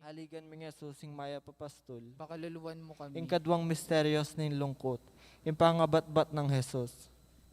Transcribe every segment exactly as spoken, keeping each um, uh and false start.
Haligan mi ngan Jesus, ing mayap a pastul. Pakaluluan mu kami. Ing kaduang misteryos ning lungkut, ing pangabatbat nang Jesus.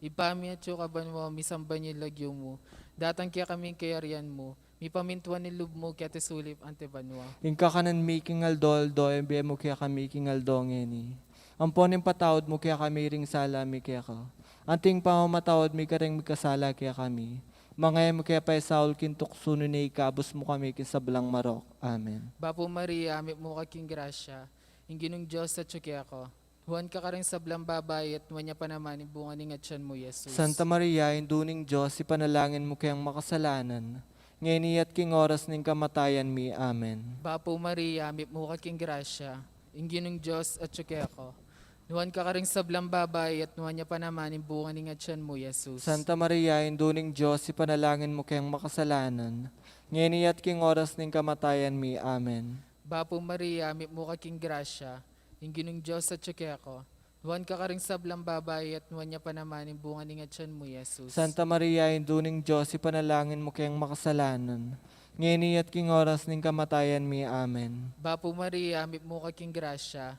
Ibpa mi, atsu ka banua, misamban ya ing lagyu mu. Datang kekami ing kayarian mu. Mipamintuan ing lub mu keti sulip anti banua. Ing kakanan mi king aldo-aldo, ibie mu kekami king aldo ngeni. Ampon ipatawad mu kekami ring sala mi keka, anti ing pamamatawad mi karing mikasala kekami. Manga e mu ke paisaul king tuksu, nune ikabus mu kami king sablang marok. Amen. Bapu Maria, mipmu ka king grasya, ing Ginung Dios atsu keka. Nuan ka karing sablang babai, at nuan ya pa naman ing bunga ning atyan mu, Jesus. Santa Maria, Indu ning Dios, ipanalangin mu keng makasalanan, ngeni at king oras ning kamatayan mi. Amen. Bapu Maria, mipmu ka king grasya, ing Ginung Dios atsu keka. Nuan ka karing sablang babai, at nuan ya pa naman ing bunga ning atyan mu, Jesus. Santa Maria, Indu ning Dios, ipanalangin mu keng makasalanan, ngeni at king oras ning kamatayan mi. Amen. Bapu Maria, mipmu ka king grasya, ing Ginung Dios atsu keka. Nuan ka karing sablang babai, at nuan ya pa naman ing bunga ning atyan mu, Jesus. Santa Maria, Indu ning Dios, ipanalangin mu keng makasalanan, ngeni at king oras ning kamatayan mi. Amen. Bapu Maria, mipmu ka king grasya,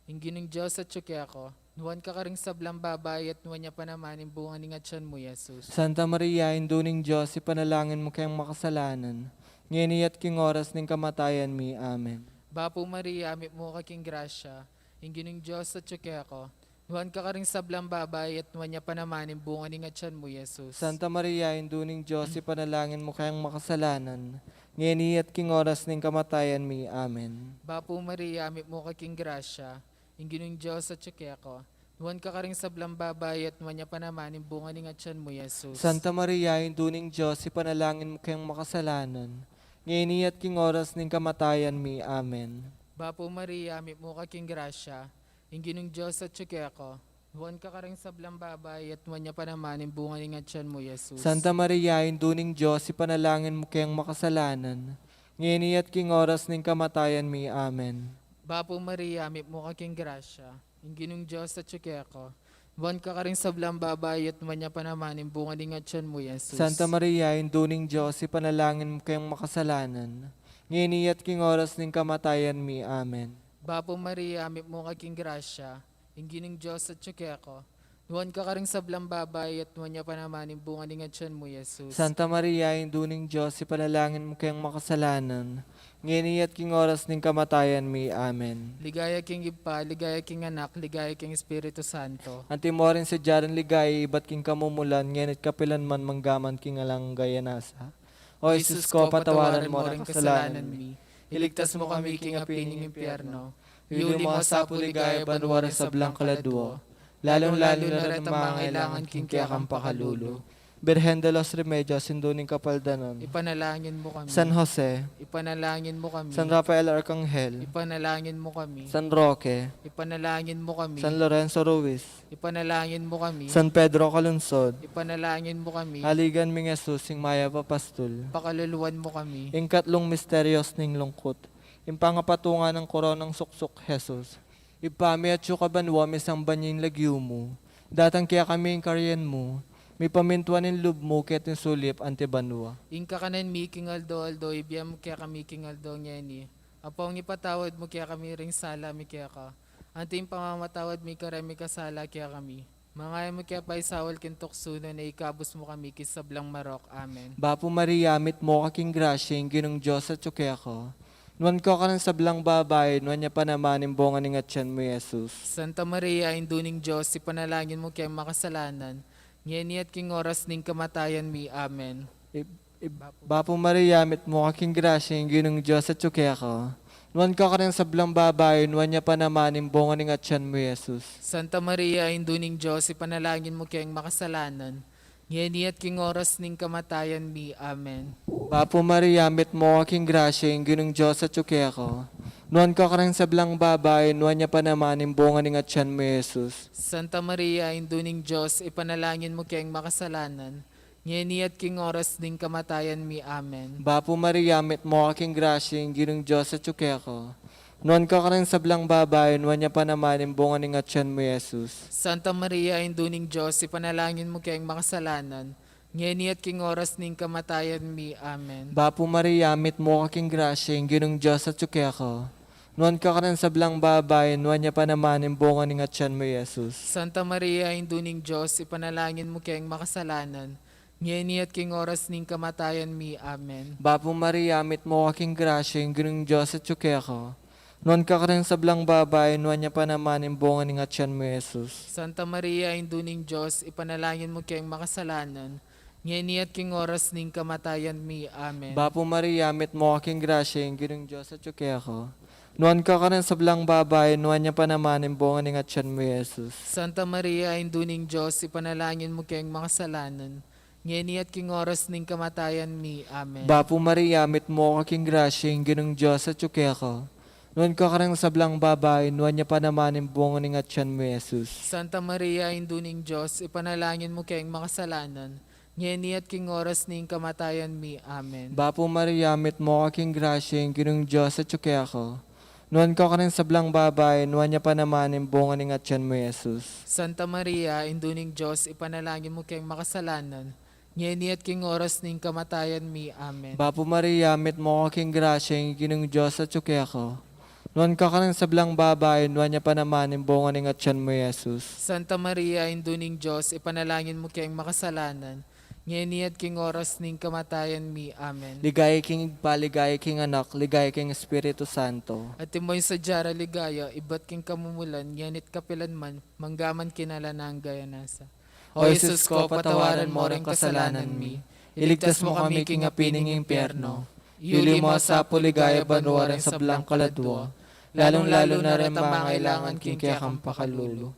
ing Ginung Dios atsu keka. Nuan ka karing sablang babai, at nuan ya pa naman ing bunga ning atyan mu, Jesus. Santa Maria, Indu ning Dios, ipanalangin mu keng makasalanan, ngeni at king oras ning kamatayan mi. Amen. Bapu Maria, mipmu ka king grasya, ing Ginung Dios atsu keka. Nuan ka karing sablang babai, at nuan ya pa naman ing bunga ning atyan mu, Jesus. Santa Maria, Indu ning Dios, ipanalangin mu keng makasalanan, ngeni at king oras ning kamatayan mi. Amen. Bapu Maria, mipmu ka king grasya, ing Ginung Dios atsu keka. Nuan ka karing sablang babai, at nuan ya pa naman ing bunga ning atyan mu, Jesus. Santa Maria, Indu ning Dios, ipanalangin mu keng makasalanan, ngeni at king oras ning kamatayan mi. Amen. Bapu Maria, mipmu ka king grasya, ing Ginung Dios atsu keka. Nuan ka karing sablang babai, at nuan ya pa naman ing bunga ning atyan mu, Jesus. Santa Maria, Indu ning Dios, ipanalangin mu keng makasalanan, ngeni at king oras ning kamatayan mi. Amen. Bapu Maria, mipmu ka king grasya, ing Ginung Dios atsu keka. Nuan ka karing sablang babai, at nuan ya pa naman ing bunga ning atyan mu, Jesus. Santa Maria, Indu ning Dios, ipanalangin mu keng makasalanan, ngeni at king oras ning kamatayan mi. Amen. Bapu Maria, mipmu ka king grasya, ing Ginung Dios atsu keka. Nuan ka karing sablang babai, at nuan ya pa naman ing bunga ning atyan mu, Jesus. Santa Maria, Indu ning Dios, ipanalangin mu keng makasalanan, ngeni at king oras ning kamatayan mi. Amen. Ligaya king Ibpa, ligaya king Anak, ligaya king Espiritu Santo. Antimo rin sadya ring ligaya ibat king kamumulan, ngeni at kapilan man, manggaman king alang angga. Nasa. O Jesus ko, patawaran mo ring kasalanan mi. Iligtas mu kami king api ning impyerno. Iuli mu sa pu king ligaya banua ring sablang kaladua, lalung-lalu na retang mangailangan king kekang pakalulu. Birhen de los Remedios, Indu ning Kapaldanan. Ipanalangin mu kami. San Jose. Ipanalangin mu kami. San Rafael Arcangel. Ipanalangin mu kami. San Roque. Ipanalangin mu kami. San Lorenzo Ruiz. Ipanalangin mu kami. San Pedro Calungsod. Ipanalangin mu kami. Haligan ming Jesus, ing mayap a pastul. Pakaluluan mu kami. Ing katlung misteryos ning lungkut, ing pangapatungan nang koronang suksuk Jesus. Ibpa mi atsu ka banua, misamban ya ing lagyu mu. Datang kekami ing kayarian mu. Mipamintuan ing lub mu keti sulip anti banua. Ing kakanan mi king aldo-aldo, ibie mu kekami king aldo ngeni. Ampon ipatawad mu kekami ring sala mi keka, anti ing pamamatawad mi karing mikasala kekami. Manga e mu ke paisaul king tuksu, nune ikabus mu kami king sablang marok. Amen. Bapu Maria, mitmu ka king grasya, ing Ginung Dios atsu keka. Nuan ka karing sablang babai, nuan ya pa naman ing bunga ning atyan mu, Jesus. Santa Maria, Indu ning Dios, ipanalangin mu keng makasalanan, ngeni at king oras ning kamatayan mi. Amen. Ib-, ib-, Bapu Maria, mitmu ka king grasya, ing Ginung Dios atsu keka. Nuan ka karing sablang babai, nuan ya pa naman ing bunga ning atyan mu, Jesus. Santa Maria, Indu ning Dios, ipanalangin mu keng makasalanan, ngeni at king oras ning kamatayan mi. Amen. Bapu Maria, mitmu ka king grasya, ing Ginung Dios atsu keka. Nuan ka karing sablang babai, nuan ya pa naman ing bunga ning atyan mu, Jesus. Santa Maria, Indu ning Dios, ipanalangin mu keng makasalanan, ngeni at king oras ning kamatayan mi. Amen. Bapu Maria, mitmu ka king grasya, ing Ginung Dios atsu keka. Nuan ka karing sablang babai, nuan ya pa naman ing bunga ning atyan mu, Jesus. Santa Maria, Indu ning Dios, ipanalangin mu keng makasalanan, ngeni at king oras ning kamatayan mi. Amen. Bapu Maria, mitmu ka king grasya, ing Ginung Dios atyu keka. Nuan ka karing sablang babai, nuan ya pa naman ing bunga ning atyan mu, Jesus. Santa Maria, Indu ning Dios, ipanalangin mu keng makasalanan, ngeni at king oras ning kamatayan mi. Amen. Bapu Maria, mitmu ka king grasya, ing Ginung Dios atyu keka. Nuan ka karing sablang babai, nuan ya pa naman ing bunga ning atyan mu, Jesus. Santa Maria, Indu ning Dios, ipanalangin mu keng makasalanan, ngeni at king oras ning kamatayan mi. Amen. Bapu Maria, mitmu ka king grasya, ing Ginung Dios atyu keka. Nuan ka karing sablang babai, nuan ya pa naman ing bunga ning atyan mu, Jesus. Santa Maria, Indu ning Dios, ipanalangin mu keng makasalanan, ngeni at king oras ning kamatayan mi. Amen. Bapu Maria, mitmu ka king grasya, ing Ginung Dios atyu keka. Nuan ka karing sablang babai, nuan ya pa naman ing bunga ning atyan mu, Jesus. Santa Maria, Indu ning Dios, ipanalangin mu keng makasalanan, ngeni at king oras ning kamatayan mi. Amen. Bapu Maria, mitmu ka king grasya, ing Ginung Dios atyu keka. Nuan ka karing sablang babai, nuan ya pa naman ing bunga ning atyan mu, Jesus. Santa Maria, Indu ning Dios, ipanalangin mu keng makasalanan, ngeni at king oras ning kamatayan mi. Amen. Bapu Maria, mitmu ka king grasya, ing Ginung Dios atyu keka. Nuan ka karing sablang babai, nuan ya pa naman ing bunga ning atyan mu, Jesus. Santa Maria, Indu ning Dios, ipanalangin mu keng makasalanan, ngeni at king oras ning kamatayan mi. Amen. Ligaya king Ibpa, ligaya king Anak, ligaya king Espiritu Santo. Antimo ing sadya rang ligaya ibat king kamumulan, ngeni't kapilan man, mangga man king alang angga. Amen. O Jesus ko, patawaran mo ring kasalanan mi, iligtas mo kami king api ning impyerno, yuli mo sa king ligaya banua ring sablang kaladua, lalung-lalu na ring mangailangan king kekang pakalulu.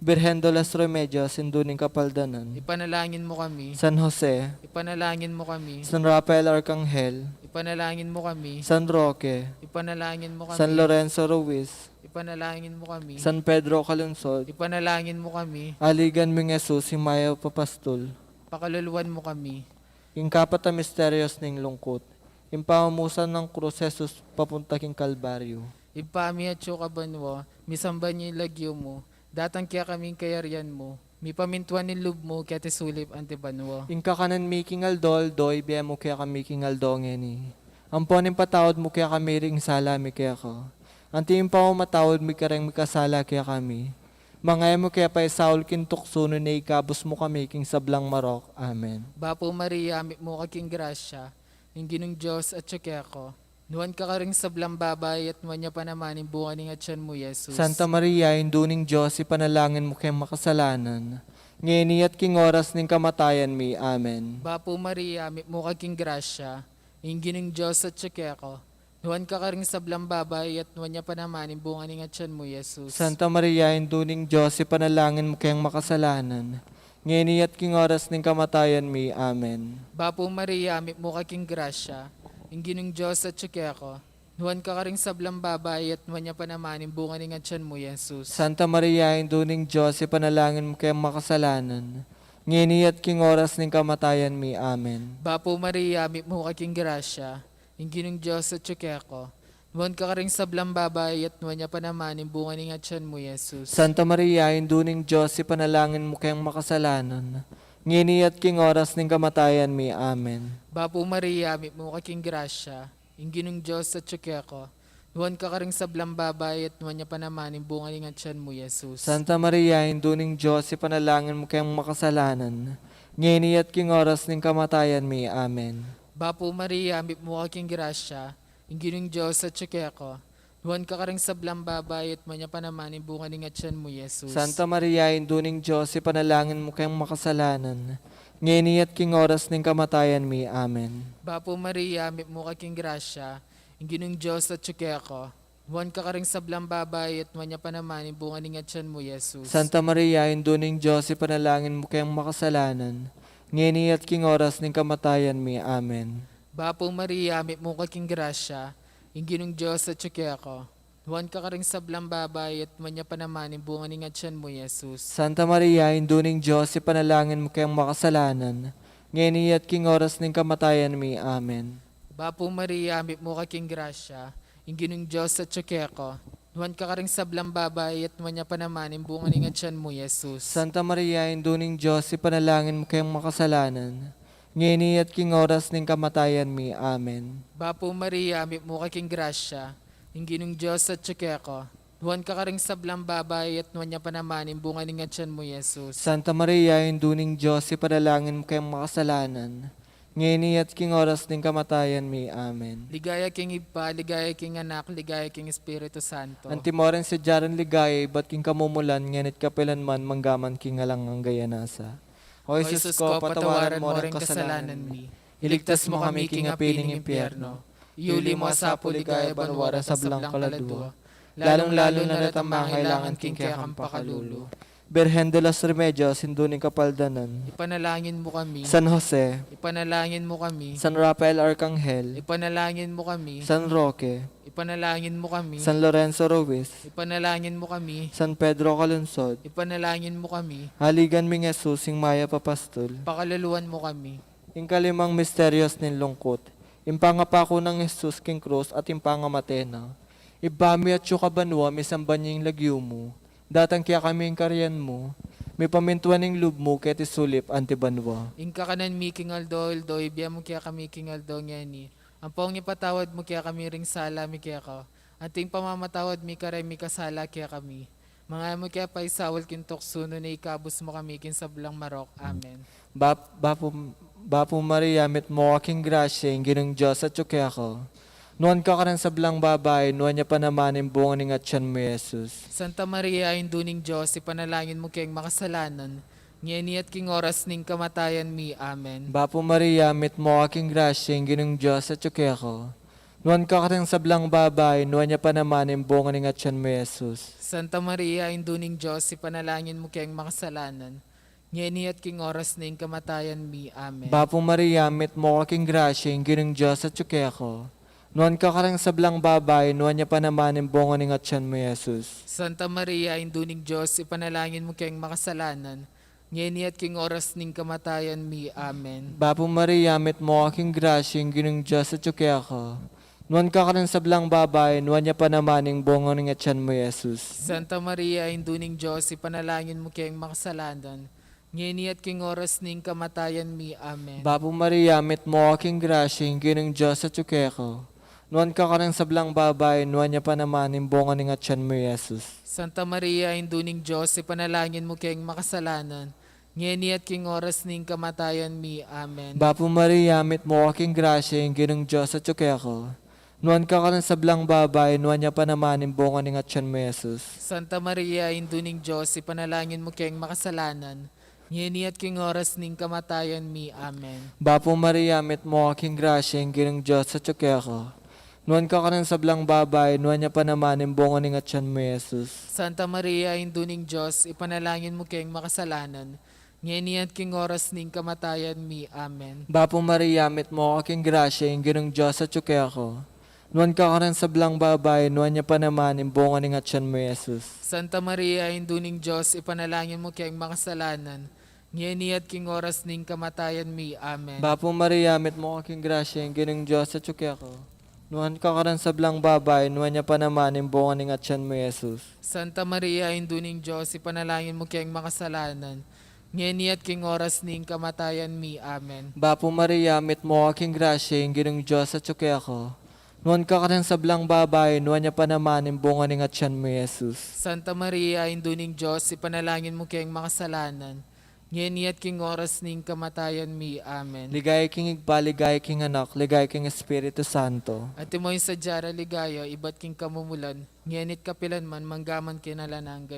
Birhen de los Remedios, Indu ning Kapaldanan. Ipanalangin mo kami. San Jose. Ipanalangin mo kami. San Rafael Arcangel. Ipanalangin mo kami. San Roque. Ipanalangin mo kami. San Lorenzo Ruiz. Ipanalangin mo kami. San Pedro Calungsod. Ipanalangin mo kami. Aligan ming Jesus, ing mayap a pastul. Pakaluluan mo kami. Ing kapat a misteryos ning lungkut. Ing pamumusan nang krus, Jesus, papunta king Kalbaryo. Ibpa mi atsu ka banua, misamban ya ing lagyu mu, datang kekami ing kayarian mu, mipamintuan ing lub mu keti sulip anti banua. Ing kakanan mi king aldo-aldo, ibie mu kekami king aldo ngeni. Ampon ipatawad mu kekami ring sala mi keka, anti ing pamamatawad mi kareng mikasala kekami. Manga e mu ke paisaul king tuksu, nune ikabus mu kami king sablang marok. Amen. Bapu Maria, mitmu ka king grasya, ing Ginung Dios atsu keka. Nuan ka karing sablang babai, at nuan ya pa naman ing bunga ning atyan mu, Jesus. Santa Maria, Indu ning Dios, ipanalangin mu keng makasalanan, ngeni at king oras ning kamatayan mi. Amen. Bapu Maria, mitmu ka king grasya, ing Ginung Dios atsu keka. Nuan ka karing sablang babai, at nuan ya pa naman ing bunga ning atyan mu, Jesus. Santa Maria, Indu ning Dios, ipanalangin mu keng makasalanan, ngeni at king oras ning kamatayan mi. Amen. Bapu Maria, mitmu ka king grasya, ing Ginung Dios atsu keka. Nuan ka karing sablang babai, at nuan ya pa naman ing bunga ning atyan mu, Jesus. Santa Maria, Indu ning Dios, ipanalangin mu keng makasalanan, ngeni at king oras ning kamatayan mi. Amen. Bapu Maria, mitmu ka king grasya, ing Ginung Dios atsu keka. Nuan ka karing sablang babai, at nuan ya pa naman ing bunga ning atyan mu, Jesus. Santa Maria, Indu ning Dios, ipanalangin mu keng makasalanan, ngeni at king oras ning kamatayan mi. Amen. Bapu Maria, mitmu ka king grasya, ing Ginung Dios atsu keka. Nuan ka karing sablang babai, at nuan ya pa naman ing bunga ning atyan mu, Jesus. Santa Maria, Indu ning Dios, ipanalangin mu keng makasalanan, ngeni at king oras ning kamatayan mi. Amen. Bapu Maria, mitmu ka king grasya, ing Ginung Dios atsu keka. Nuan ka karing sablang babai, at nuan ya pa naman ing bunga ning atyan mu, Jesus. Santa Maria, Indu ning Dios, ipanalangin mu keng makasalanan, ngeni at king oras ning kamatayan mi. Amen. Bapu Maria, mitmu ka king grasya, ing Ginung Dios atsu keka. Nuan ka karing sablang babai, at nuan ya pa naman ing bunga ning atyan mu, Jesus. Santa Maria, Indu ning Dios, ipanalangin mu keng makasalanan, ngeni at king oras ning kamatayan mi. Amen. Bapu Maria, mitmu ka king grasya, ing Ginung Dios atsu keka. Nuan ka karing sablang babai, at nuan ya pa naman ing bunga ning atyan mu, Jesus. Santa Maria, Indu ning Dios, ipanalangin mu keng makasalanan, ngeni at king oras ning kamatayan mi. Amen. Bapu Maria, mitmu ka king grasya, ing Ginung Dios atsu keka. Nuan ka karing sablang babai, at nuan ya pa naman ing bunga ning atyan mu, Jesus. Santa Maria, Indu ning Dios, ipanalangin mu keng makasalanan, ngeni at king oras ning kamatayan mi. Amen. Bapu Maria, mitmu ka king grasya, ing Ginung Dios atyu keka. Nuan ka karing sablang babai, at nuan ya pa naman ing bunga ning atyan mu, Jesus. Santa Maria, Indu ning Dios, ipanalangin mu keng makasalanan, ngeni at king oras ning kamatayan mi. Amen. Ligaya king Ibpa, ligaya king Anak, ligaya king Espiritu Santo. Antimo ring sadya rang ligaya, ibat king kamumulan, ngeni at kapilan man, manggaman king alang angga. Amen. O Jesus ko, patawaran mo ring kasalanan mi. Iligtas mo kami king api ning impyerno. Iuli mo sa pu king ligaya banua ring sablang kaladua, lalung-lalu na retang mangailangan king kekang pakalulu. Birhen de los Remedios, Indu ning Kapaldanan. Ipanalangin mu kami. San Jose. Ipanalangin mu kami. San Rafael Arkanghel. Ipanalangin mu kami. San Roque. Ipanalangin mu kami. San Lorenzo Ruiz. Ipanalangin mu kami. San Pedro Calungsod. Ipanalangin mu kami. Aligan ming Jesus, ing mayap a pastul. Pakaluluan mu kami. Ing kalimang misterios ning lungkut, ing pangapaku nang Jesus king krus at ing pangamate na. Ibpa mi atsu ka banua, misamban ya ing lagyu mu. Datang kekami ing karian mu. Mipamintuan ing lub mu keti sulip anti banua. Ing kakanan mi king aldo-aldo, ibie mu kekami king aldo ngeni. Ampong ipatawad mu kekami ring sala mi keka, anti ing pamamatawad mi kareng mikasala kekami. Manga e mu ke paisaul king tuksu, nune ikabus mu kami king sablang marok. Amen. Bap-, Bapu, Bapu Maria, mitmu ka king grasya, ing Ginung Dios atyu keka. Nuan ka kareng sablang babai, nuan ya pa naman ing bunga ning atyan mu, Jesus. Santa Maria, Indu ning Dios, ipanalangin mu keng makasalanan, ngeni at king oras ning kamatayan mi. Amen. Bapu Maria, mitmu ka king grasya, ing Ginung Dios atyu keka. Nuan ka kareng sablang babai, nuan ya pa naman ing bunga ning atyan mu, Jesus. Santa Maria, Indu ning Dios, ipanalangin mu keng makasalanan, ngeni at king oras ning kamatayan mi. Amen. Bapu Maria, mitmu ka king grasya, ing Ginung Dios atyu keka. Nuan ka kareng sablang babai, nuan ya pa naman ing bunga ning atyan mu, Jesus. Santa Maria, Indu ning Dios, ipanalangin mu keng makasalanan, ngeni at king oras ning kamatayan mi. Amen. Bapu Maria, mitmu ka king grasya, ing Ginung Dios atyu keka. Nuan ka kareng sablang babai, nuan ya pa naman ing bunga ning atyan mu, Jesus. Santa Maria, Indu ning Dios, ipanalangin mu keng makasalanan, ngeni at king oras ning kamatayan mi. Amen. Bapu Maria, mitmu ka king grasya, ing Ginung Dios atyu keka. Nuan ka kareng sablang babai, nuan ya pa naman ing bunga ning atyan mu, Jesus. Santa Maria, Indu ning Dios, ipanalangin mu keng makasalanan, ngeni at king oras ning kamatayan mi. Amen. Bapu Maria, mitmu ka king grasya, ing Ginung Dios atyu keka. Nuan ka kareng sablang babai, nuan ya pa naman ing bunga ning atyan mu, Jesus. Santa Maria, Indu ning Dios, ipanalangin mu keng makasalanan, ngeni at king oras ning kamatayan mi. Amen. Bapu Maria, mitmu ka king grasya, ing Ginung Dios atyu keka. Nuan ka kareng sablang babai, nuan ya pa naman ing bunga ning atyan mu, Jesus. Santa Maria, Indu ning Dios, ipanalangin mu keng makasalanan, ngeni at king oras ning kamatayan mi. Amen. Bapu Maria, mitmu ka king grasya, ing Ginung Dios atyu keka. Nuan ka kareng sablang babai, nuan ya pa naman ing bunga ning atyan mu, Jesus. Santa Maria, Indu ning Dios, ipanalangin mu keng makasalanan, ngeni at king oras ning kamatayan mi. Amen. Bapu Maria, mitmu ka king grasya, ing Ginung Dios atyu keka. Nuan ka kareng sablang babai, nuan ya pa naman ing bunga ning atyan mu, Jesus. Santa Maria, Indu ning Dios, ipanalangin mu keng makasalanan, ngeni at king oras ning kamatayan mi. Amen. Bapu Maria, mitmu ka king grasya, ing Ginung Dios atyu keka. Nuan ka kareng sablang babai, nuan ya pa naman ing bunga ning atyan mu, Jesus. Santa Maria, Indu ning Dios, ipanalangin mu keng makasalanan, ngeni at king oras ning kamatayan mi. Amen. Ligaya king Ibpa, ligaya king Anak, ligaya king Espiritu Santo. Antimo ing sadya rang ligaya, ibat king kamumulan, ngeni at kapilan man, manggaman king alang angga.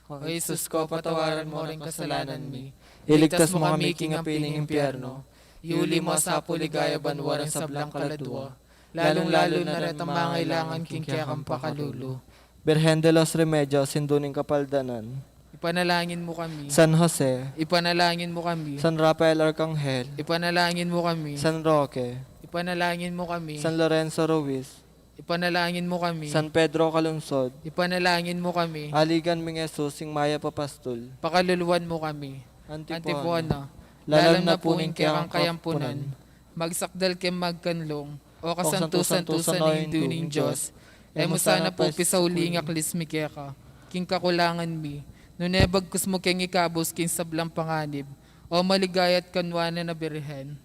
O Jesus ko, patawaran mo ring kasalanan mi. Iligtas mo kami king api ning impyerno. Iuli mo sa pu king ligaya banua ring sablang kaladua, lalung-lalu na retang mangailangan king kekang pakalulu. Birhen de los Remedios, Indu ning Kapaldanan. Ipanalangin mu kami. San Jose. Ipanalangin mu kami. San Rafael Arkanghel. Ipanalangin mu kami. San Roque. Ipanalangin mu kami. San Lorenzo Ruiz. Ipanalangin mu kami. San Pedro Calungsod. Ipanalangin mu kami. Aligan ming Jesus, ing mayap a pastul. Pakaluluan mu kami. Antipona. Antipona. Lalam na pu ning kekang kayampunan, magsakdal keng magkanlung, o kasantu-santusan a Indu ning Dios, e mu sana pu pisauli ing aklis mi keka king kakulangan mi, nune bagkus mu keng ikabus king sablang panganib, O maligaya at kanwanan a Birhen.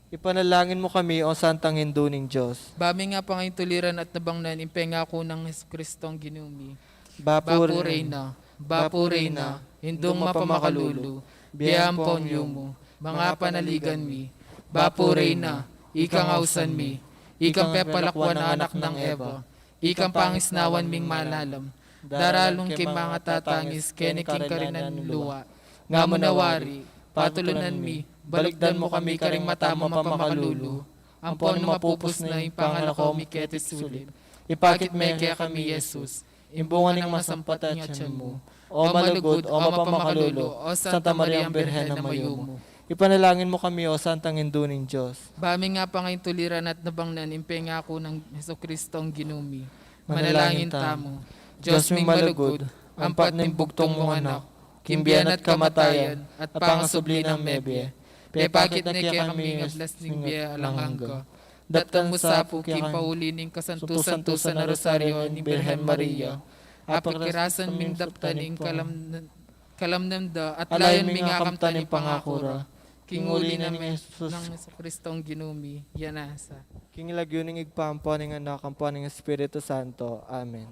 Ipanalangin mu kami, O Santang Indu ning Dios. Ba mi nga pangaintuliran at nabangnan ing pengaku nang Jesucristong Ginu mi. Bapu Reyna, Bapu Reyna, Indung mapamakalulu, bie ampon yumu, mga panaligan mi. Bapu Reyna, ikang ausan mi, ikang pepalakwan a anak nang Eva, ikang pangisnawan ming malalam, daralung king mangatatangis keni king karinan ning lua. Nga mu na wari, patulunan mi, balikdan mu kami karing mata mu mapamakalulu, ampon nung mapupus na ing pangalako mi keti sulip, ipakit me kekami i Jesus, ing bunga ning masampat a atian mu. O malugud, O mapamakalulu, O Santa Mariang Birhen a mayumu. Ipanalangin mu kami, O Santang Indu ning Dios. Ba mi nga pangaintuliran at nabangnan ing pengaku nang Jesucristong Ginu mi. Manalangin tamu. Dios ming malugud, ampat ning bugtung mung anak, king bie na at kamatayan, at pangasubli nang mebie, pepakit na kekami ing ablas ning bie alang angga. Daptan mu sa pu king pauli ning kasantu-santusan a Rosario ning Birhen Maria, apakirasan ming daptan ing kalam-, kalamnam da, at layon ming akamtan ing pangaku ra. King uli nang Jesus, nang Jesucristong Ginu mi, yana sa. King lagyu ning Ibpa, ampo ning Anak, ampo ning Espiritu Santo. Amen.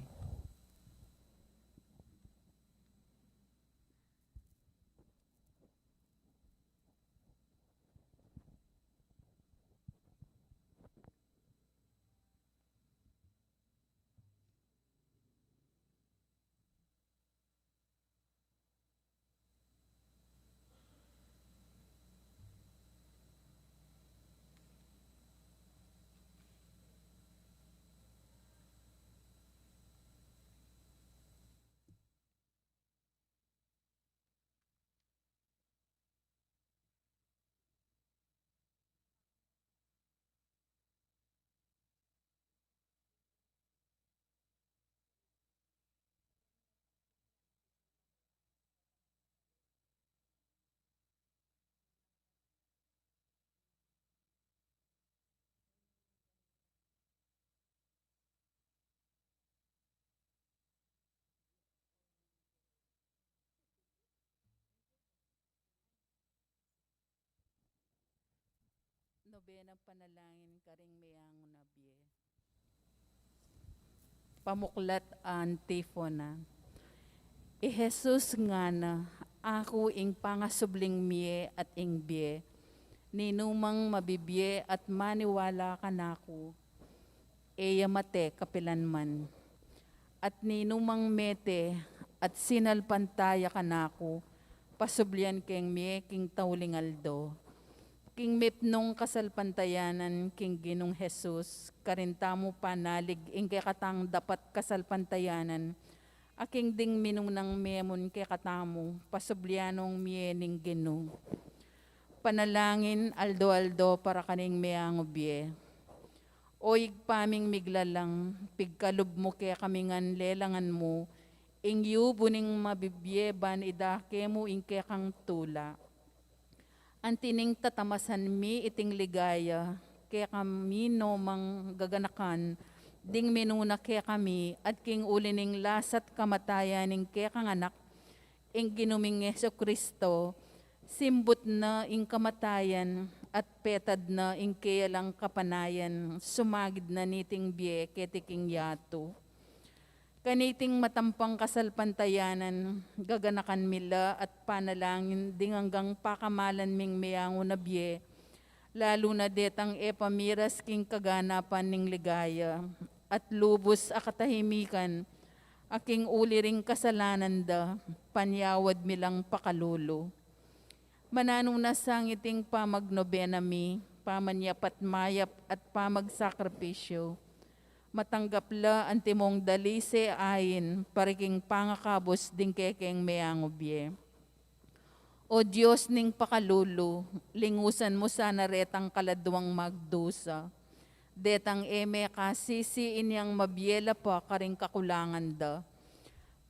Nobenang panalangin karing meangu na bie. Pamuklat a antifona. I Jesus ngana, "Aku ing pangasubling mie at ing bie. Ninumang mabibie at maniwala kanaku, e ya mate kapilanman. At ninumang mete at sinalpantaya kanaku, pasublian keng mie king tauling aldo." King mipnung kasalpantayanan king Ginung Jesus, karin tamu panalig ing kekatang dapat kasalpantayanan, a king ding minunang mie mu kekatamu, pasublian nong mie ning Ginu. Panalangin aldo-aldo para karing meangu bie. O Ibpa ming miglalang, pigkalub mu kekami ngan lelangan mu ing yubu ning mabibie ban idake mu ing kekang tula. Anti ning tatamasan mi iting ligaya, kekami no mang gaganakan ding minuna kekami, at king uli ning lasa't kamatayan ning kekang Anak, ing Ginu ming Jesucristo, simbut na ing kamatayan at petad na ing keyalang kapanayan, sumagid na niting bie keti king yatu. Kaniting matampang kasalpantayanan, gaganakan mi la at panalangin ding anggang pakamalan ming meangu na bie, lalu na detang e pa miras king kaganapan ning ligaya at lubus a katahimikan, a king uli ring kasalanan da, panyawad mi lang pakalulu. Mananu na sangiting pamagnobena mi, pamanyap at mayap at pamagsakripisyu, matanggap la antimong dalise ain para king pangakabus ding kekeng meangu bie. O Dios ning pakalulu, lingusan mu sana retang kaladwang magdusa, detang e mekasisi inyang mabie la pa karing kakulangan da.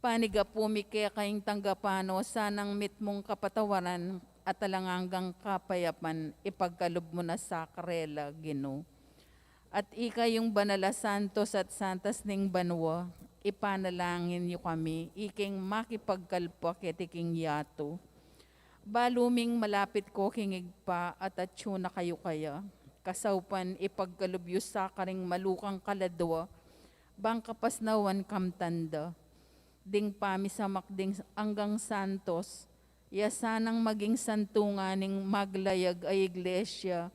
Panigapu mi keka ing tanggapan no sanang mitmung kapatawaran at alang anggang kapayapan, ipagkalub mu na sa karela, Ginu. At ika yung banal a santos at santas ning banua, ipanalangin yu kami, iking makipagkalpa keti king yatu. Balu ming malapit ko king Ibpa at atyu na kayu kaya. Kasaupan ipagkalub yu sa karing malu kang kaladwa, bang kapasnawan kamtan da. Ding pamisamak ding anggang santos, ya sanang maging santungan ning maglayag a iglesia,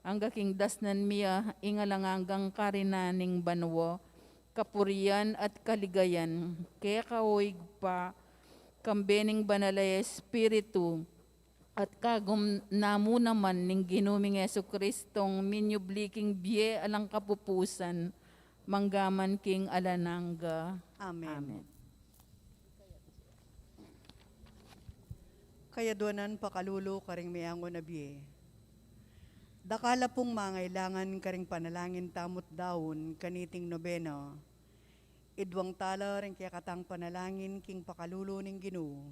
angga king dasnan mi ya ing alang anggang karinan ning banua, kapurian at kaligayan, keka o Ibpa, kambe ning Banal a Espiritu, at kagum namu naman ning Ginu ming Jesucristong minyubli king bie alang kapupusan, manggaman king alang angga. Amen. Amen. Kayadwanan pakalulu karing meangu na bie. Dakal a pung mangailangan karing panalangin tamut daun kaniting nobena. Idwang tala ring kekatang panalangin king pakalulu ning Ginu.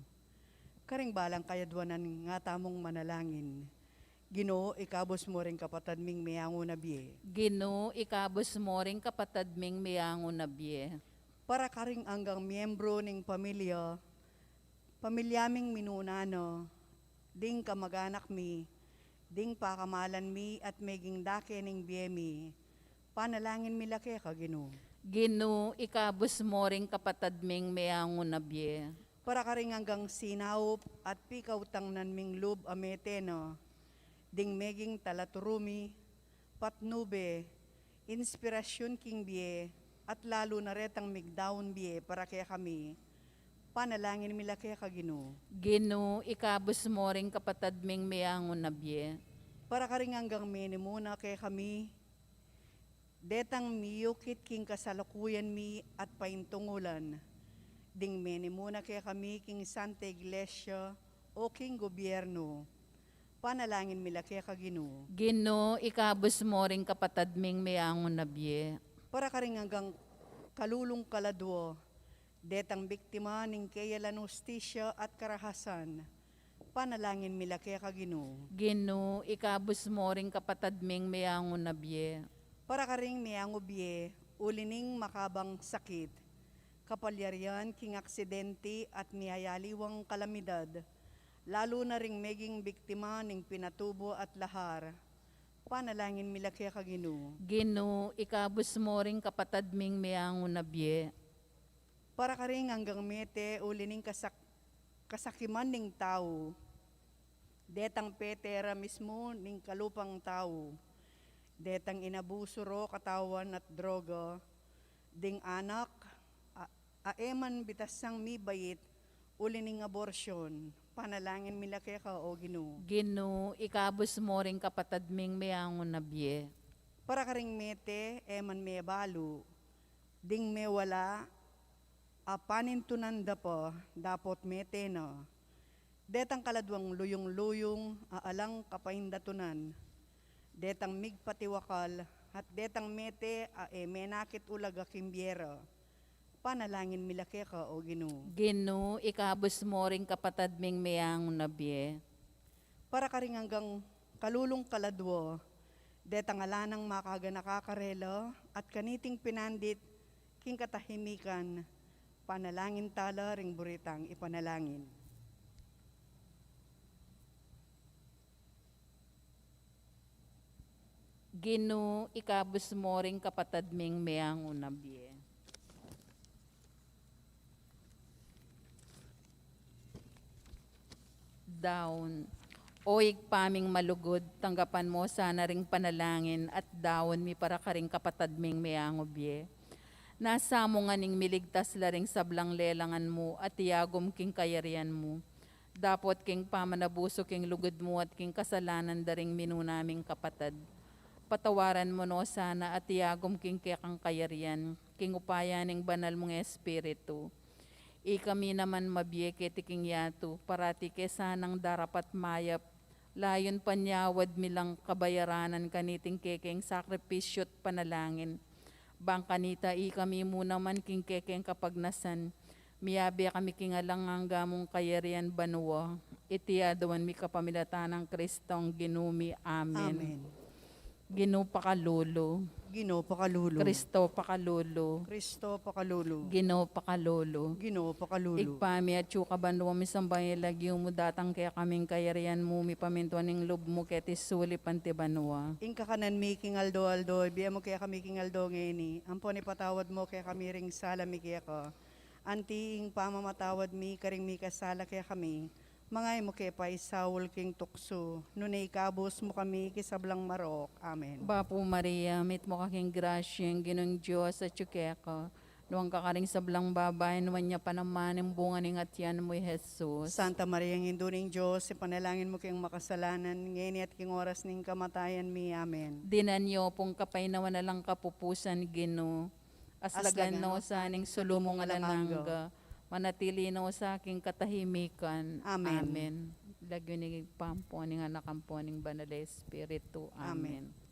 Karing balang kayadwanan nga tamung manalangin. Ginu, ikabus mu ring kapatad ming meangu na bie. Ginu, ikabus mu ring kapatad ming meangu na bie. Para karing anggang miyembro ning pamilya, pamilya ming minuna na, ding kamaganak mi, ding pakamalan mi at meging dake ning bie mi, panalangin mi la keka, Ginu. Ginu, ikabus mu ring kapatad ming meangu na bie. Para karing anggang sinaup at pikautangnan ming lub a mete na, ding meging talaturu mi, patnube, inspirasyun king bie, at lalu na retang migdaun bie para kekami, panalangin mi la keka, Ginu. Ginu, ikabus mu ring kapatad ming meangu na bie. Para karing anggang menimuna kekami, detang miyukit king kasalukuyan mi at paintungulan, ding menimuna kekami king Santa Iglesia o king gobyerno, panalangin mi la keka, Ginu. Ginu, ikabus mu ring kapatad ming meangu na bie. Para karing anggang kalulung kaladwa, detang biktima ning keyalan hustisya at karahasan, panalangin mi la keka, Ginu. Ginu, ikabus mu ring kapatad ming meangu na bie. Para karing meangu bie, uli ning makabang sakit, kapalyarian king aksidente at miyayaliwang kalamidad, lalu na ring meging biktima ning pinatubu at lahar, panalangin mi la keka, Ginu. Ginu, ikabus mu ring kapatad ming meangu na bie. Para karing anggang mete uli ning kasak-, kasakiman ning tau, detang pete ra mismu ning kalupang tau, detang inabusu ro katawan at droga, ding anak a, a e man bitasang mibait uli ning abortion, panalangin mi la keka, o Ginu. Ginu, ikabus mu ring kapatad ming meangu na bie. Para karing mete e man mebalu, ding mewala a panintunan da pa dapot mete na, detang kaladwang luyung-luyung a alang kapaindatunan, detang migpatiwakal, at detang mete a e menakit ulaga king bie ra, panalangin mi la keka, o Ginu. Ginu, ikabus mu ring kapatad ming meangu na bie. Para karing anggang kalulung kaladwa, detang ala nang makaganaka karela at kaniting pinandit king katahimikan, panalangin tala ring buritang ipanalangin. Ginu, ikabus mu ring kapatad ming meangu na bie. Daun. O Ibpa ming malugud, tanggapan mu sana ring panalangin at daun mi para karing kapatad ming meangu bie. Nasa mu ngan ing miligtas la ring sablang lelangan mu at iagum king kayarian mu, dapot king pamanabusu king lugud mu at king kasalanan da ring minuna ming kapatad. Patawaran mu no sana at iagum king kekang kayarian, king upaya ning banal mung Espiritu. Ikami naman mabie keti king yatu, parati ke sanang darapat mayap, layun panyawad mi lang kabayaranan kaniting kekeng sakripisyu't panalangin. Bang kanita ikami mu naman king kekeng kapagnasan, miyabe kami king alang angga mung kayarian banua. Iti aduan mi kapamilatan nang Kristong Ginu mi. Amen. Amen. Ginu pakalulu. Ginu, pakalulu. Kristo, pakalulu. Kristo, pakalulu. Ginu, pakalulu. Ginu, pakalulu. Ibpa mi, atsu ka banua, misamban ya ing lagyu mu, datang kekami ing kayarian mu, mipamintuan ing lub mu keti sulip anti banua. Ing kakanan mi king aldo-aldo, ibie mu kekami king aldo ngeni, ampon ipatawad mu kekami ring sala mi keka, anti ing pamamatawad mi karing mikasala kekami. Manga e mu ke paisaul king tuksu, nune ikabus mu kami king sablang marok. Amen. Bapu Maria, mitmu ka king grasya, ing Ginung Dios atyu keka. Nuan ka karing sablang babai, nuan ya pa naman ing bunga ning atian mu, i Jesus. Santa Maria, Indu ning Dios, ipanalangin mu keng makasalanan, ngeni at king oras ning kamatayan mi. Amen. Dinan yu pung kapaynawan alang kapupusan, Ginu. Aslagan no sa ning sulu mung alang angga. Manatili no sa king katahimikan. Amen. Amen. Lagyu ning Ibpa, ampo ning Anak, ampo ning Banal a Espiritu. Amen. Amen.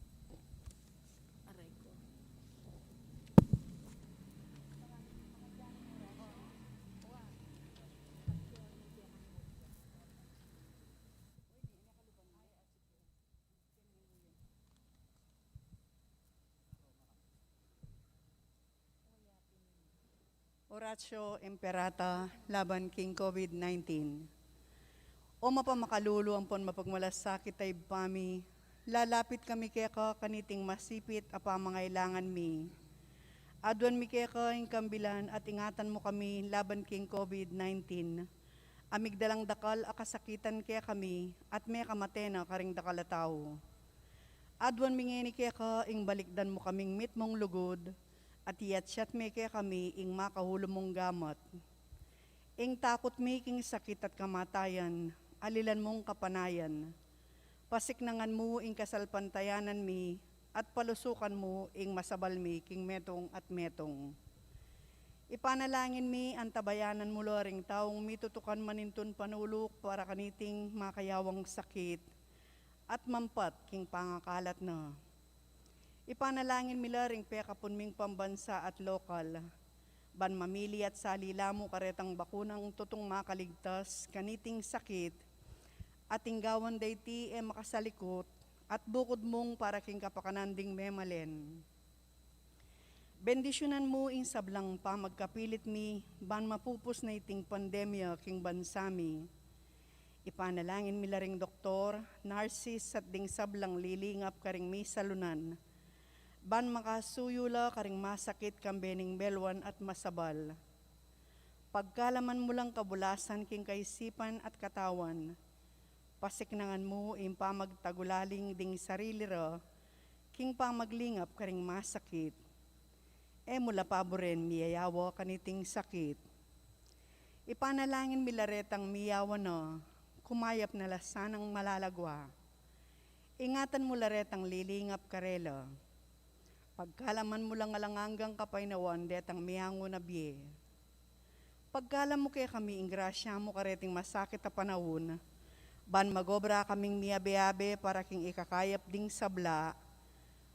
Oratio Imperata laban king COVID nineteen. O mapamakalulu ampon mapagmalasakit a Ibpa mi, lalapit kami keka kaniting masipit a pamangailangan mi. Aduan mi keka ing kambilan at ingatan mu kami laban king COVID nineteen. A migdalang dakal a kasakitan kekami at mekamate na karing dakal a tau. Aduan mi ngeni keka ing balikdan mu kaming mitmung lugud, at iyatyat me kekami ing makaulu mung gamat. Ing takut mi king sakit at kamatayan, alilan mung kapanayan. Pasiknangan mu ing kasalpantayanan mi, at palusukan mu ing masabal mi king metung at metung. Ipanalangin mi, antabayanan mu la ring taung mitutukan manintun panuluk para kaniting makayawang sakit at mampat king pangakalat na. Ipanalangin mi la ring pekapun ming pambansa at lokal, ban mamili at salila mu karetang bakunang tutung makaligtas kaniting sakit, at ing gawan da iti e makasalikut, at bukud mung para king kapakanan ding memalen. Bendisyunan mu ing sablang pamagkapilit mi, ban mapupus na iting pandemya king bansa mi. Ipanalangin mi la ring doktor, narsis, at ding sablang lilingap karing misalunan, ban makasuyu la karing masakit kambe ning beluan at masabal. Pagkalaman mu lang kabulasan king kaisipan at katawan, pasiknangan mu ing pamagtagulaling ding sarili ra king pamaglingap karing masakit. E mu la paburen miyayawa kaniting sakit. Ipanalangin mi la retang miyawa na, kumayap na la sanang malalagwa. Ingatan mu la retang lilingap karela. Pagkalaman mu lang alang anggang kapaynawan detang miyangu na bie. Pagkalam mu kekami ing grasya mu kareting masakit a panaun, ban magobra kaming miyabe-abe para king ikakayap ding sabla,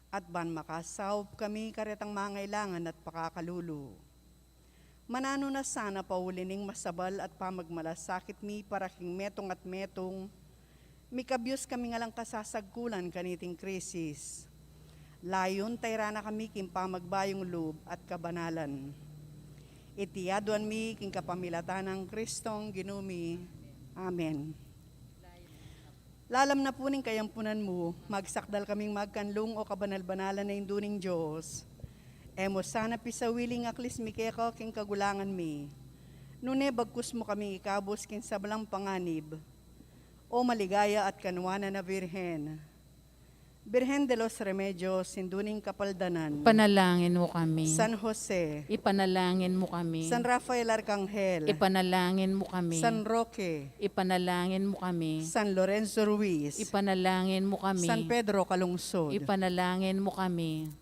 at ban makasaup kami karetang mangailangan at pakakalulu. Mananu na sana pauli ning masabal at pamagmalasakit mi para king metung at metung, mikabyus kami ngan lang kasasagkulan kaniting krisis. Layun tayran na kami king pamagbayung lub at kabanalan. Iti aduan mi king kapamilatan nang Kristong Ginu mi. Amen. Lalam na pu ning kayampunan mu, magsakdal kaming magkanlung, o kabanal-banalan a Indu ning Dios. E mu sana pisawili ing aklis mi keka king kagulangan mi, nune bagkus mu kaming ikabus king sablang panganib. O maligaya at kanuanan a Birhen, Birhen de los Remedios, Indu ning Kapaldanan. Ipanalangin mu kami. San Jose. Ipanalangin mu kami. San Rafael Arcangel. Ipanalangin mu kami. San Roque. Ipanalangin mu kami. San Lorenzo Ruiz. Ipanalangin mu kami. San Pedro Calungsod. Ipanalangin mu kami.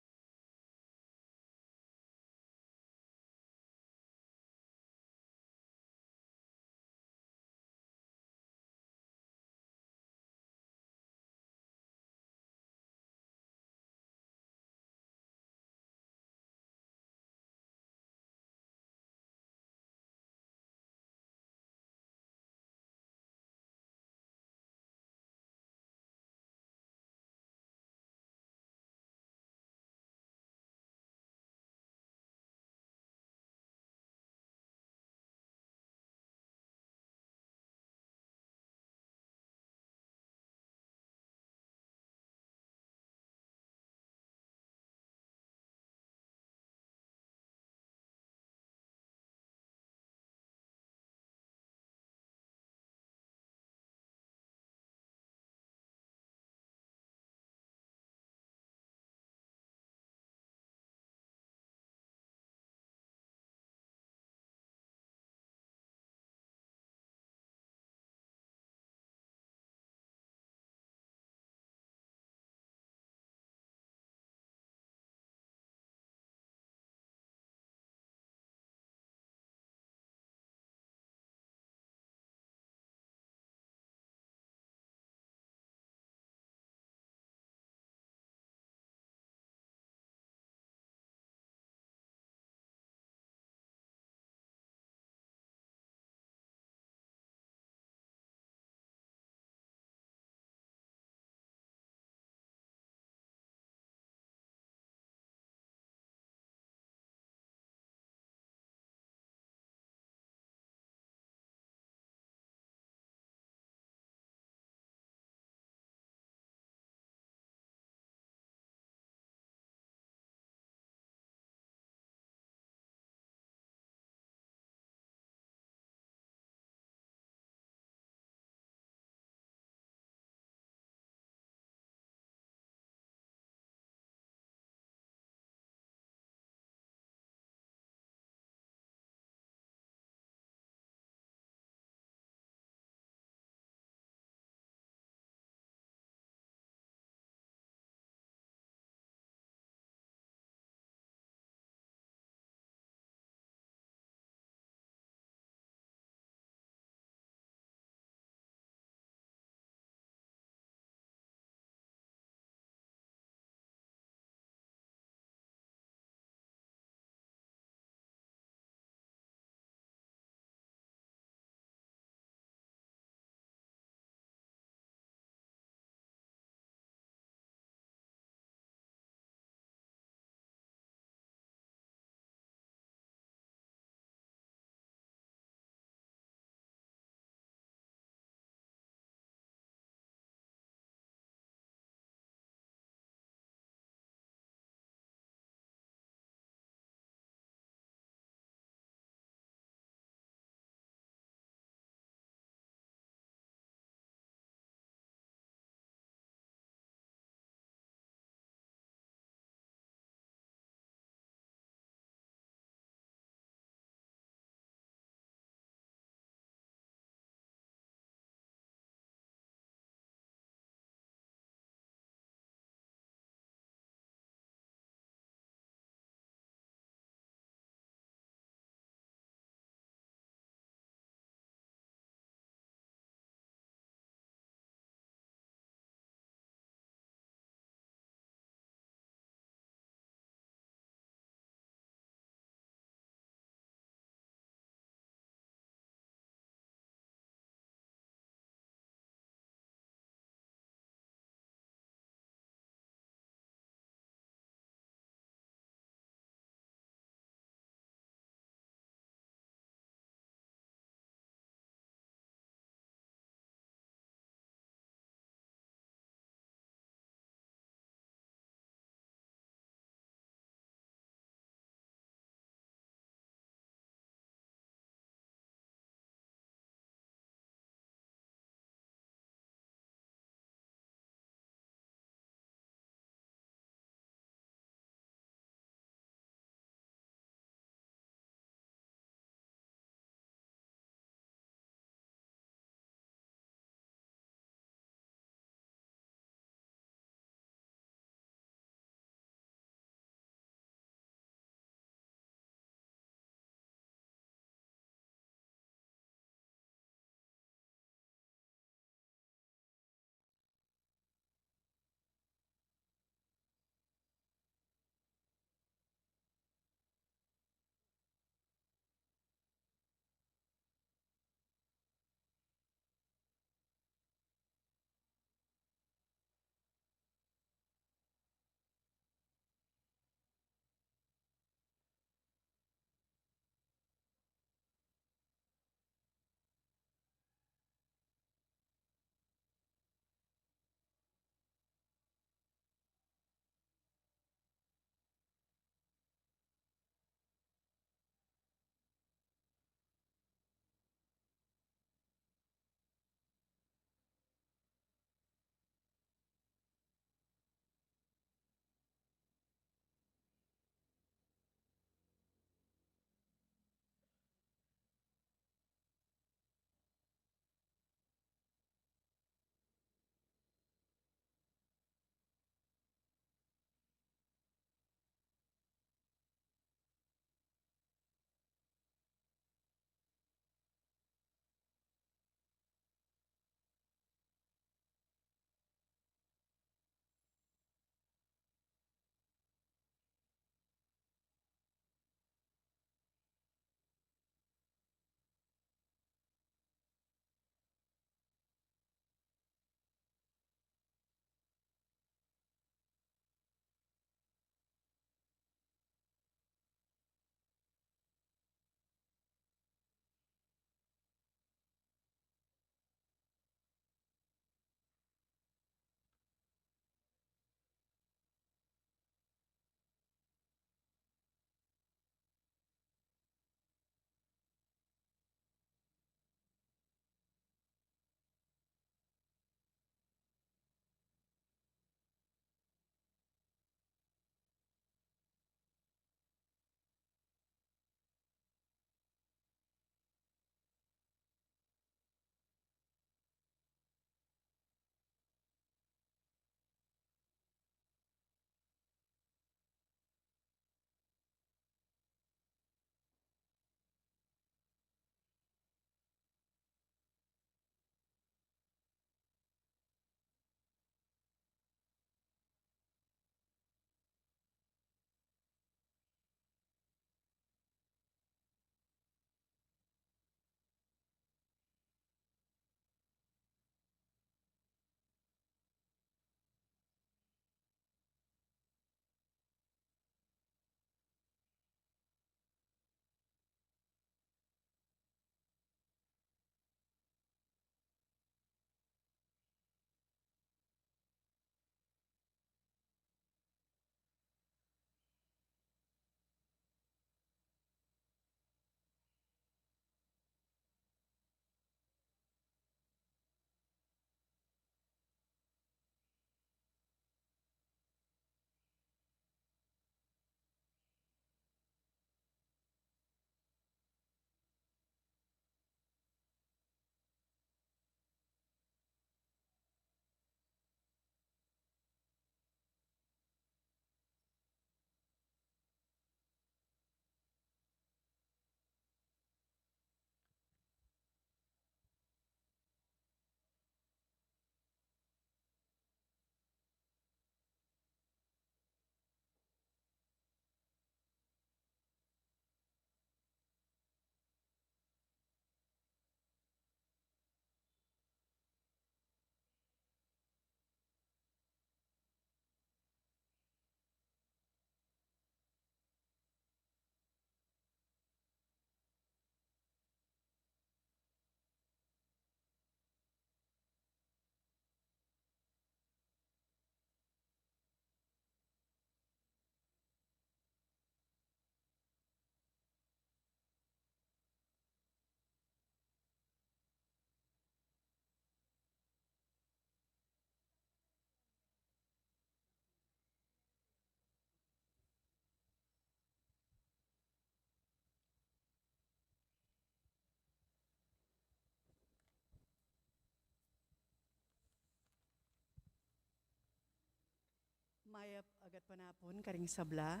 Agat panapun karing sabla.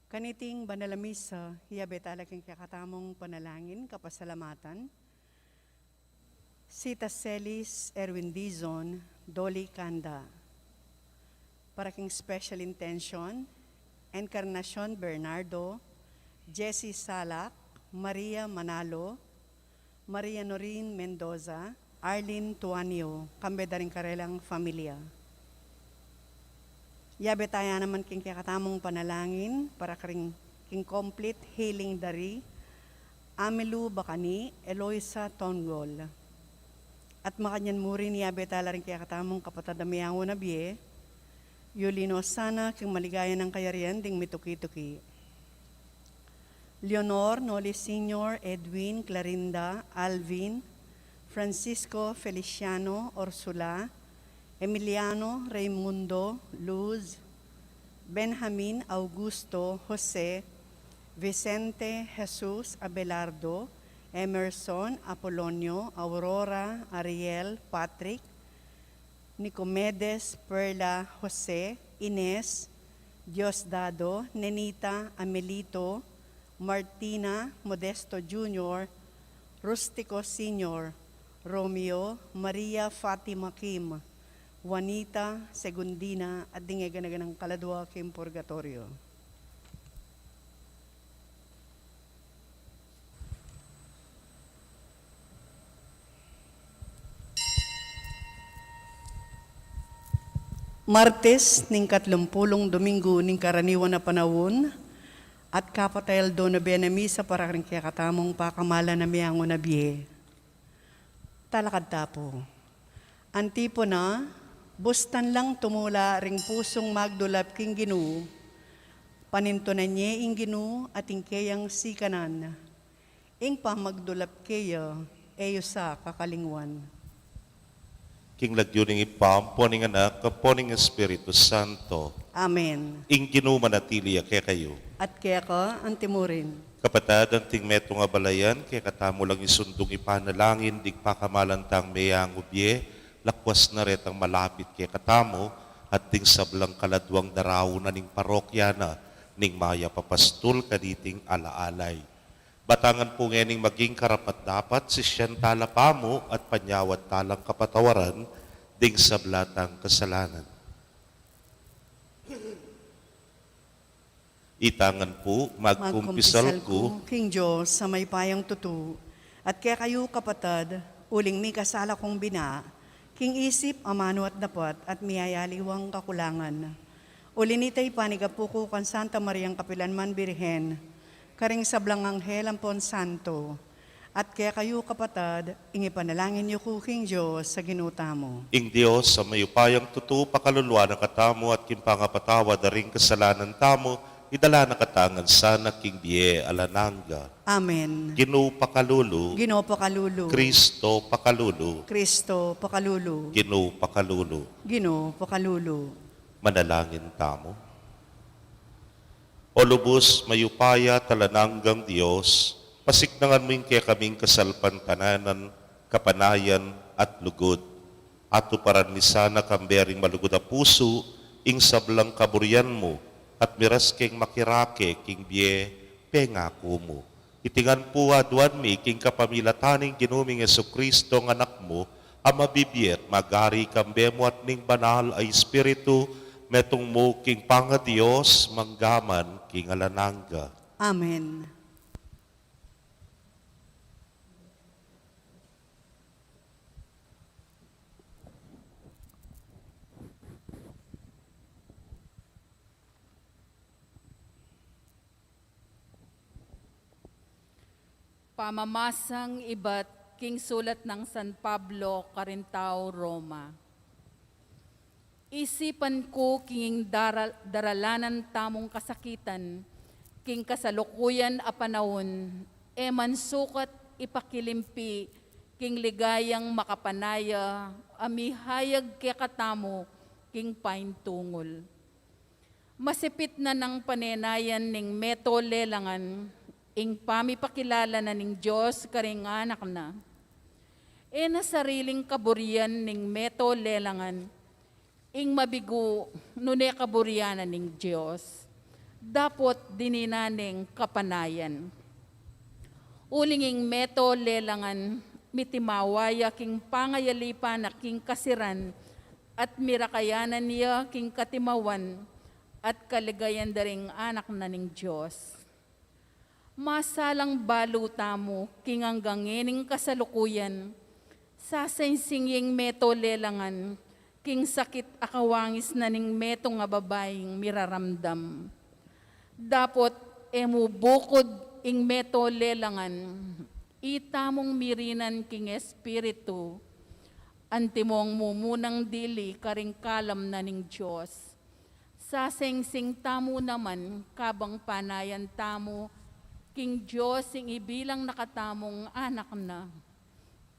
Kaniting banal a misa, iyabe tala king kekatamung panalangin, kapasalamatan, Sita Celis Erwin Dizon, Dolly Canda. Para king special intention, Encarnacion Bernardo, Jessie Salak, Maria Manalo, Maria Noreen Mendoza, Arlene Tuanio, kambe da ring karelang familia. Iyabe taya naman king kekatamung panalangin para karing king complete healing da ri Amilu Bacani, Eloisa Tongol. At makanyan mu rin iyabe tala ring kekatamung kapatad a meangu na bie, yuli no sana king maligaya nang kayarian ding mituki-tuki. Leonor, Noli Senior, Edwin, Clarinda, Alvin, Francisco, Feliciano, Ursula, Emiliano, Raimundo, Luz, Benjamin, Augusto, Jose, Vicente, Jesus, Abelardo, Emerson, Apolonio, Aurora, Ariel, Patrick, Nicomedes, Perla, Jose, Ines, Diosdado, Nenita, Amelito, Martina, Modesto Junior, Rustico Senior, Romeo, Maria Fatima Kim, Juanita, Segundina, at ding eganaganang kaladua king purgatorio. Martes, ning katlumpulung Domingo ning karaniwan a panaun, at kapatay aldo na bie na misa para ring kekatamung pakamalan a meangu na bie. Talakad ta pu. Antipona, bustan lang tumula ring pusung magdulap king Ginu, panintunan ye ing Ginu at ing keyang sikanan. Ing pamagdulap keya, e yu sa kakalingwan. King lagyu ning Ibpa, ampo ning Anak, ampo ning Espiritu Santo. Amen. Ing Ginu manatili ya kekayu. At keka antimurin. Kapatad, anting metung a balayan, kekatamu lang isundung ipanalangin ding pakamalan tang meangu bie, lakwas na retang malapit kekatamu, at ding sablang kaladuang daraunan ning parokya na ning Mayap a Pastul kaniting alaalay. Batangan pu ngening maging karapat-dapat, sisian tala pamu at panyawad talang kapatawaran ding sabla tang kasalanan. Itangan pu, magkumpisal ku king Dios a mayupayang tutu, at kekayu kapatad, uling mikasala kung bina, king isip, amanu at dapat, at miyayaliwang kakulangan. Uli nita ipanigapu ku kang Santa Mariang kapilanman Birhen, karing sablang anghel ampon santo, at kekayu kapatad, ing ipanalangin yu ku king Dios a Ginu tamu. Ing Dios a mayupayang tutu pakaluluan na katamu at king pangapatawad da ring kasalanan tamu, idala na katamu ngan sana king bie alang angga. Amen. Ginu pakalulu. Ginu pakalulu. Kristo pakalulu. Kristo pakalulu. Ginu pakalulu. Ginu pakalulu. Manalangin tamu. O lubus mayupaya at alang anggang Dios, pasiknangan mu ing kekaming kasalpantananan, kapanayan, at lugud. Atuparan mi sana kambe ring malugud a pusu ing sablang kaburian mu, at miras keng makirake king bie pengaku mu. Iti ngan pu aduan mi king kapamilatan ning Ginu ming Jesucristo a Anak mu, a mabibie at magari kambe mu at ning Banal a Espiritu, metung mu king pangaDios, mangga man king alang angga. Amen. Pamamasang ibat king sulat nang San Pablo karing tau Roma. Isipan ku king dara-, daralanan tamung kasakitan king kasalukuyan a panaun, e man sukat ipakilimpi king ligayang makapanaya a mihayag kekatamu king paintungul. Masipit na nang panenayan ning meto lelangan ing pamipakilala na ning Dios karing Anak na. E na sariling kaburian ning meto lelangan, ing mabigu nune kaburian na ning Dios, dapot dininan neng kapanayan. Uling ing meto lelangan, mitimawa ya king pangayalipan na king kasiran, at mirakayanan ya king katimawan at kaligayan da ring anak na ning Dios. Masalang balu tamu king anggang ngening kasalukuyan, sasangsing ing meto lelangan, king sakit a kawangis na ning metung a babaing miraramdam. Dapot e mu bukud ing meto lelangan, itamung mirinan king Espiritu, antimong mumunang dili karing kalam na ning Dios. Sasangsing tamu naman kabang panayan tamu king Dios ing ibilang na katamung anak na,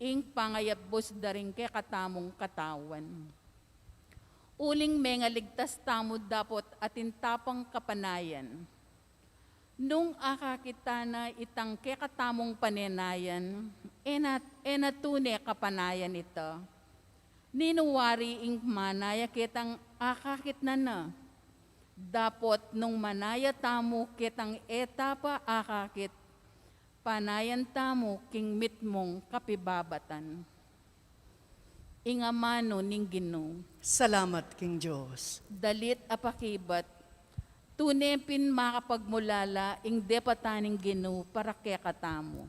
ing pangayatbus da ring kekatamung katawan. Uling mengaligtas tamu dapot atin ta pang kapanayan. Nung akakit ta na itang kekatamung panenayan, e na, e na tune kapanayan ita. Ninu wari ing manaya ketang akakit na na? Dapot nung manaya tamu ketang e ta pa akakit, panayan tamu king mitmung kapibabatan. Ing amanu ning Ginu. Salamat king Dios. Dalit a pakibat, tune pin makapagmulala ing depatan ning Ginu para kekatamu.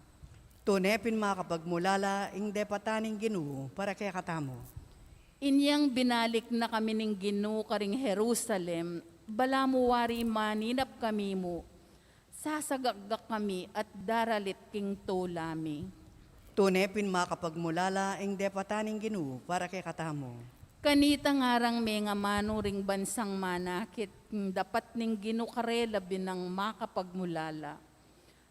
Tune pin makapagmulala ing depatan ning Ginu para kekatamu. Inyang binalik na kami ning Ginu karing Jerusalem, balamu wari maninap kami mu, sasagakgak kami at daralit king tula mi. Tune pin makapagmulala ing depatan ning Ginu para kekatamu. Kanita ngarang mengamanu ring bansang manakit, ing dapat ning Ginu karela binang makapagmulala.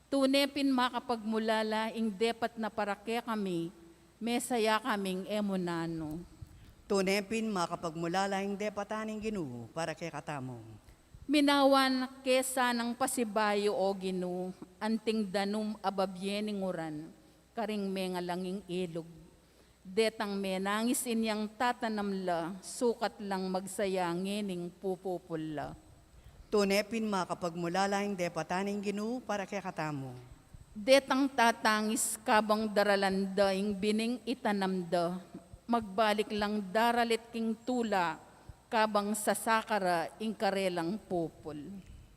Tune pin makapagmulala ing depat na para kekami, mesaya kaming e mu nanu. Tune pin makapagmulala ing depatan ning Ginu para kekatamu. Minawan ke sanang pasibayu, o Ginu, anting danum a babie ning uran karing mengalang ing ilug. Detang menangis inyang tatanam la, sukat lang magsaya ngening pupupul la. Tune pin makapagmulala ing depatan ning Ginu para kekatamu. Detang tatangis kabang daralan da ing bining itanam da, magbalik lang daralit king tula, kabang sasaka ra ing karelang pupul.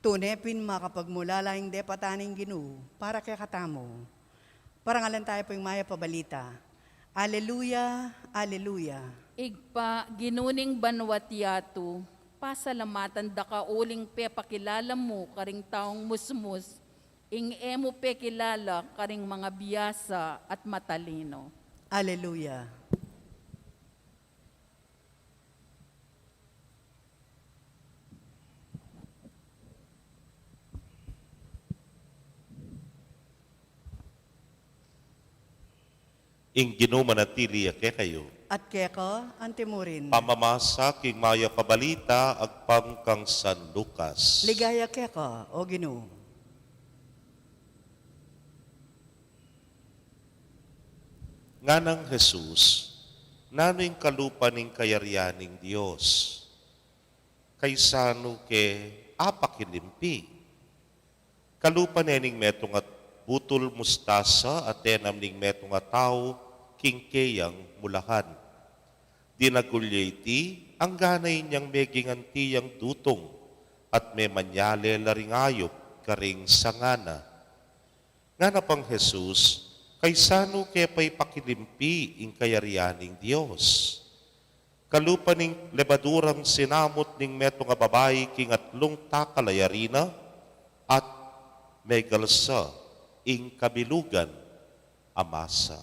Tune pin makapagmulala ing depatan ning Ginu para kekatamu. Parangalan tayu pu ing mayap a balita. Aleluya, aleluya. Ibpa, Ginu ning banwa't yatu, pasalamatan da ka uling pepakilala mu karing taung musmus ing e mu pekilala karing mangabiasa at matalino. Aleluya. Ing Ginu manatili ya kekayu. At keka antimurin. Pamamasa king mayap a balita agpang kang San Lucas. Ligaya keka, o Ginu. Nganang Jesus, nanu ing kalupa ning kayarian ning Dios? Kaysanu ke apakilimpi? Kalupa ne ning metung a butul mustasa a tenam ning metung a tau king keyang mulahan. Dinagul ya iti, anggana inyang meging anti yang dutung, at memanyale la ring ayup karing sanga na. Ngana pang Jesus, kaysanu ke pa ipakilimpi ing kayarian ning Dios? Kalupa ning lebadurang sinamut ning metung a babai king atlung takal a arina, at megalsa ing kabilugan a masa.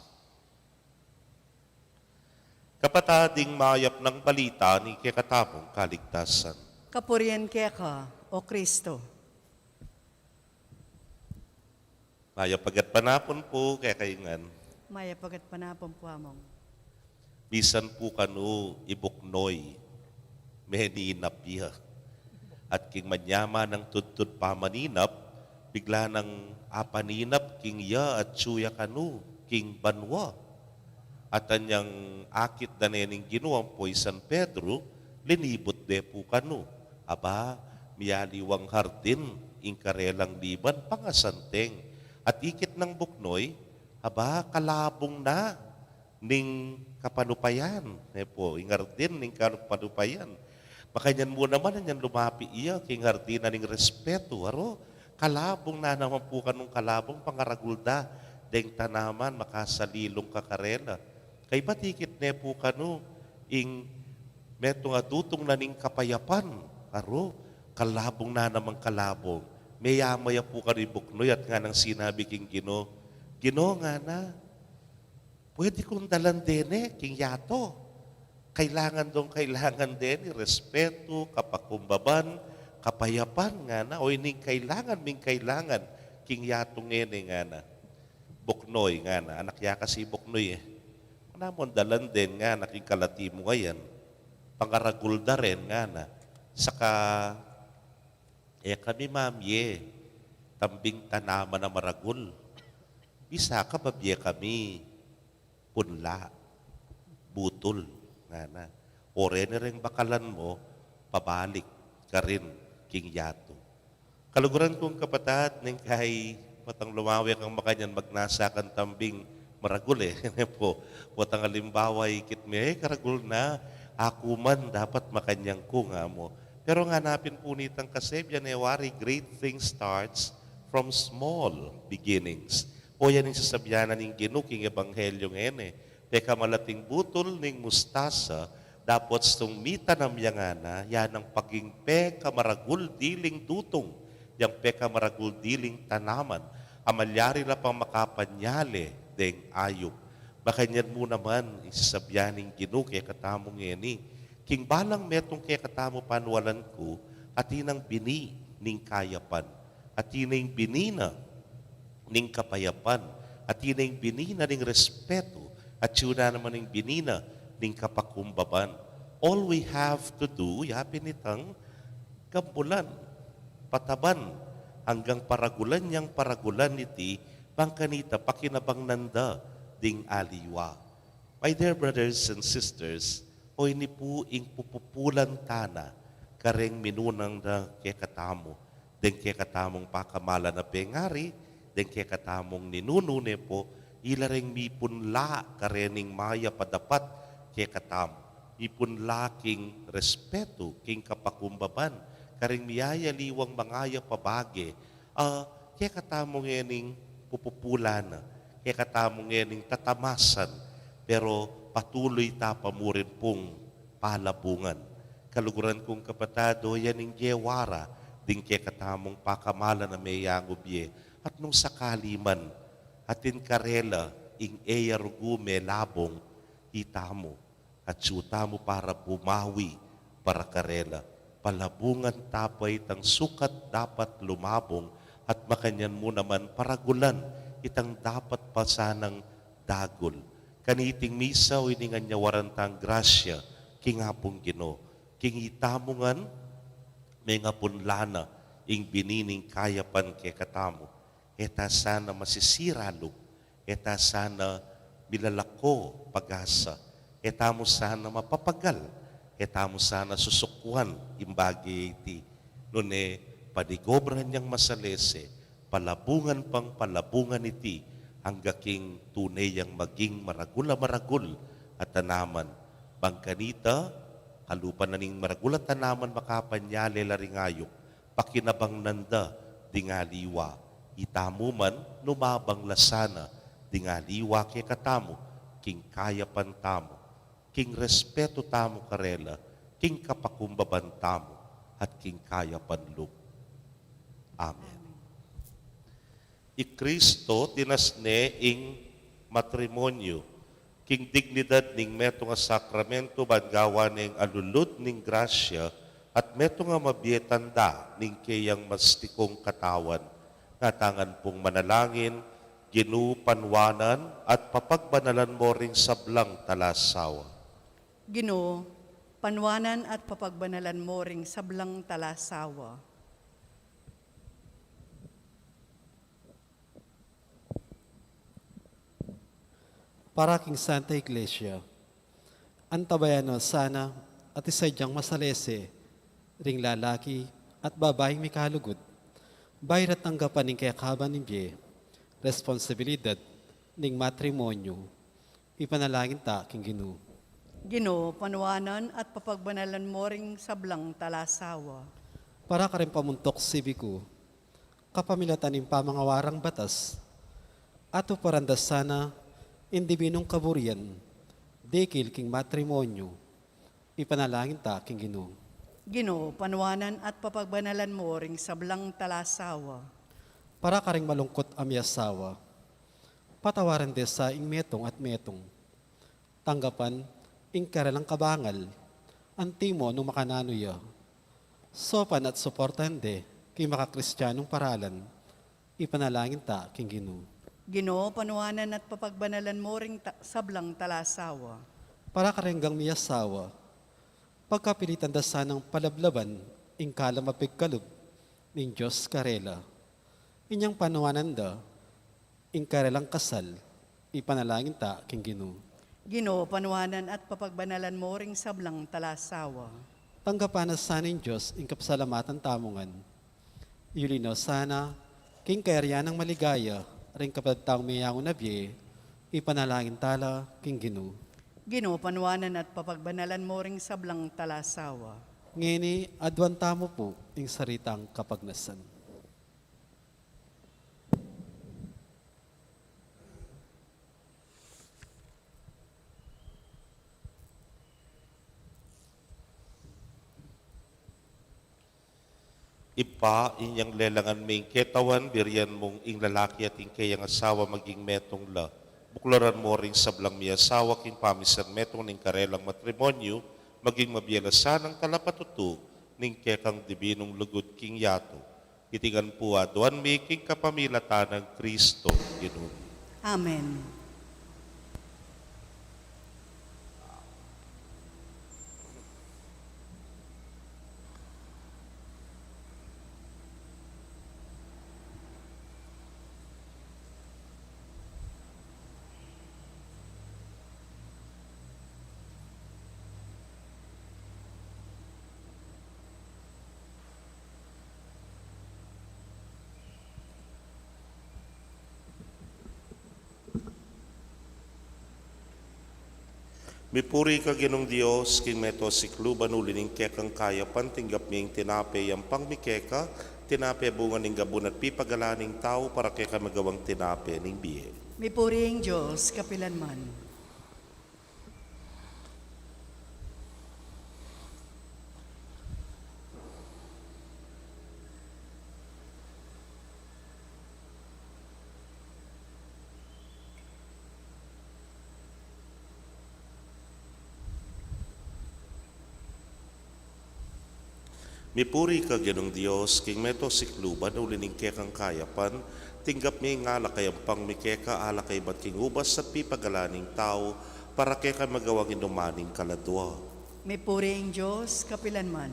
Kapatad, ing mayap nang balita ning kekatamung kaligtasan. Kapurian keka, o Kristo. Mayap a gatpanapun pu kekayu ngan. Mayap a gatpanapun pu, Among. Misan pu kanu i buknoy, meninap ya. At king manyaman nang tudtud pamaninap, bigla nang apaninap king ya atyu ya kanu king banua. At anyang akit da ne ning Ginu ampo i San Pedro, Linibut de pu kanu. Aba, miyaliwang hardin ing karelang liman, pangasanteng. At ikit nang buknoy, aba, kalabung na ning kapanupayan. Ne pu, ing hardin ning kapanupayan. Makanyan mu naman, anyan lumapi iya king hardin na ning respetu, aru, kalabung na naman pu kanung kalabung, pangaragul da deng tanaman, makasalilung ka karela. Kaybat ikit ne pu kanu ing metung a dutung na ning kapayapan, aru, kalabung na namang kalabung. Meyama ya pu kanu ing buknoy at nganang sinabi king Ginu, Ginu, ngana, pwede kung dalan dene king yatu. Kailangan dong kailangan dene, respetu, kapakumbaban, kapayapan, ngana. O ining kailangan ming kailangan king yatu ngeni, ngana. Buknoy, ngana. Anak ya kasi buknoy e. Ngana, mung dalan den, ngana, king kalati mu ngayan. Pangaragul da ren, ngana. Saka, e kami mamie tambing tanaman a maragul. Bisa ka babie kami punla, butul, ngana. O reni reng bakalan mu, pabalik karin king yatu. Kaluguran kung kapatad, neng kai potang lumawe kang makanyan, magnasa kang tambing maragul e. Pu, potang alimbawa ikit me, e, karagul na, aku man dapat makanyan ku, nga mu. Pero ngana pin pu nitang kasi, January, great things starts from small beginnings. O yan ing sasabian na ning Ginu king ebanghelyo ngeni. Pekamalating butul ning mustasa, dapot sung mitanam ya, ngana, yan ang paging pekamaragul diling dutung, yang pekamaragul diling tanaman, a malyari la pang makapanyale deng ayup. Makanyan mu naman ing sasabian ning Ginu kekatamu ngeni, king balang metung kekatamu panualan ku, atin nang bini ning kayapan, atin nang bini na ning kapayapan, atin nang bini na ning respetu, at yu na naman ing bini na ning kapakumbaban. All we have to do, yapin itang gambulan, pataban, anggang paragulan yang paragulan iti, bang kanita pakinabangnan da ding aliwa. My dear brothers and sisters, o ini pu ing pupupulan tana kareng minunang da kekatamu, deng kekatamung pakamalan a pengari, deng kekatamung ninunu ne pu, ila reng mipunla karening mayap a dapat kekatamu, mipunla king respetu, king kapakumbaban, kareng miyayaliwang mangayap a bage, a kekatamu ngening pupupulan na, kekatamu ngening tatamasan, pero patuloy ta pa mu rin pung palabungan. Kaluguran kung kapatad, o yan ing gewara ding kekatamung pakamalan a meyangu bie, at nung sakali man atin karela ing e ya rugu melabung, itamu, atyu tamu para bumawi para karela. Palabungan ta pa itang sukat dapat lumabung, at makanyan mu naman paragulan itang dapat pa sanang dagul. Kaniting misa, o ini ngan nyawaran tang grasya king Apung Ginu, king itamu ngan mengapunla na ing bini ning kayapan kekatamu. E ta sana masisira lub, e ta sana milalako pagasa, e tamu sana mapapagal, e tamu sana susukwan ing bage iti. Nune, panigobran yang masalese, palabungan pang palabungan iti, angga king tune yang maging maragul a maragul a tanaman. Bang kanita, kalupa na ning maragul a tanaman makapanyale la ring ayup, pakinabangnan da ding aliwa. Itamu man, lumabang la sana ding aliwa kekatamu, king kayapan tamu, king respetu tamu karela, king kapakumbaban tamu, at king kayapan lub. Amen. I Kristo tinasne ing matrimonyu king dignidad ning metung a sakramento, ban gawan neng alulud ning grasya at metung a mabie tanda ning keyang mastikung katawan. Ngatangan pung manalangin, Ginu, panwanan at papagbanalan mo ring sablang talasawa. Ginu, panwanan at papagbanalan mo ring sablang talasawa. Para king Santa Iglesia, antabayanan sana at isadyang masalese ring lalaki at babaing mikalugud, bayu ra tanggapan ing kekaban ning bie, responsibilidad ning matrimonyu, ipanalangin ta king Ginu. Ginu, panuanan at papagbanalan mo ring sablang talasawa. Para karing pamuntuk sibiku, kapamilatan ning pamangawarang batas, atuparan da sana ing dibinung kaburian, dikil king matrimonyu, ipanalangin ta king Ginu. Ginu, panuanan at papagbanalan mo ring sablang talasawa. Para karing malungkut a miyasawa, patawaran de sa ing metung at metung. Tanggapan ing karelang kabangal, antimo nung makananu ya. Saupan at suportan de king makakristianung paralan, ipanalangin ta king Ginu. Ginu, panuanan at papagbanalan mo ring ta-, sablang talasawa. Para kareng miyasawa, pagkapilitan da sanang palablaban ing kalam a pigkalub ning Dios karela. Inyang panuanan da ing karelang kasal, ipanalangin ta king Ginu. Ginu, panuanan at papagbanalan mo ring sablang talasawa. Tanggapan na sa ning Dios ing kapasalamatan tamu ngan. Yuli no sana king kayarian nang maligaya ring kapatad tang meyangu na bie, ipanalangin ta la king Ginu. Ginu, panuanan at papagbanalan mo ring sablang talasawa. Ngeni, aduan tamu pu ing sarili tang kapagnasan. Ibpa, inyang lelangan me ing ketawan, birian mung ing lalaki at ing keyang asawa maging metung la. Buklaran mo ring sablang miyasawa king pamisan metung ning karelang matrimonyu, maging mabie la sanang talapatutu ning kekang dibinung lugud king yatu. Iti ngan pu aduan mi king kapamilatan nang Kristong Ginu mi. Amen. Mipuri ka Ginung Dios, king meto sikluban, uli ning kekang kayapan tinggap mi ing tinape yampang mi keka, tinape bunga ning gabun at pipagalan ning tau, para kekami magawang tinape ning bie. Mipuri ing Dios kapilan man. Mipuri ka Ginung Dios, king meto sikluban, uli ning kekang kayapan, tinggap mi ing alak a yampang mi keka, alak a ibat king ubas at pipagalan ning tau, para kekami magawang inuman ning kaladua. Mipuri ing Dios kapilan man.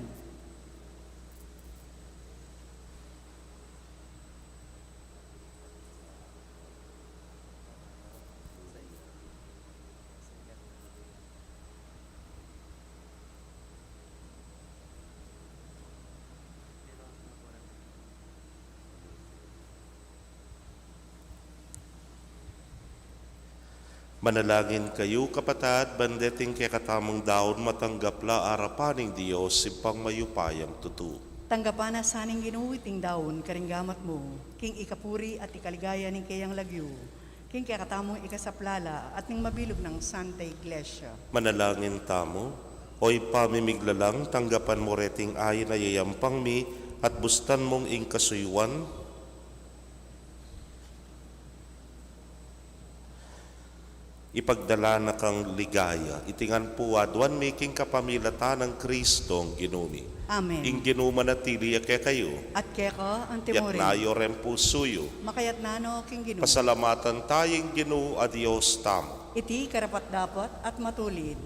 Manalangin kayu, kapatad, ban deting kekatamung daun matanggap la arapan ning Dios, Ibpang mayupayang tutu. Tanggapan na sa ning Ginu iting daun karing gamat mu, king ikapuri at ikaligaya ning keyang lagyu, king kekatamung ikasaplala at ning mabilug nang Santa Iglesia. Manalangin tamu. O Ibpa mi miglalang, tanggapan mu reting ain a yayampang mi at bustan mung ing kasuyuan, ipagdala na kang ligaya. Iti ngan pu aduan mi king kapamilatan nang Kristong Ginu mi. Amen. Ing Ginu manatili ya kekayu. At keka antimurin. Itas yu reng pusu yu. Makaitas no king Ginu. Pasalamatan taya ing Ginu a Dios tamu. Iti karapat-dapat at matulid.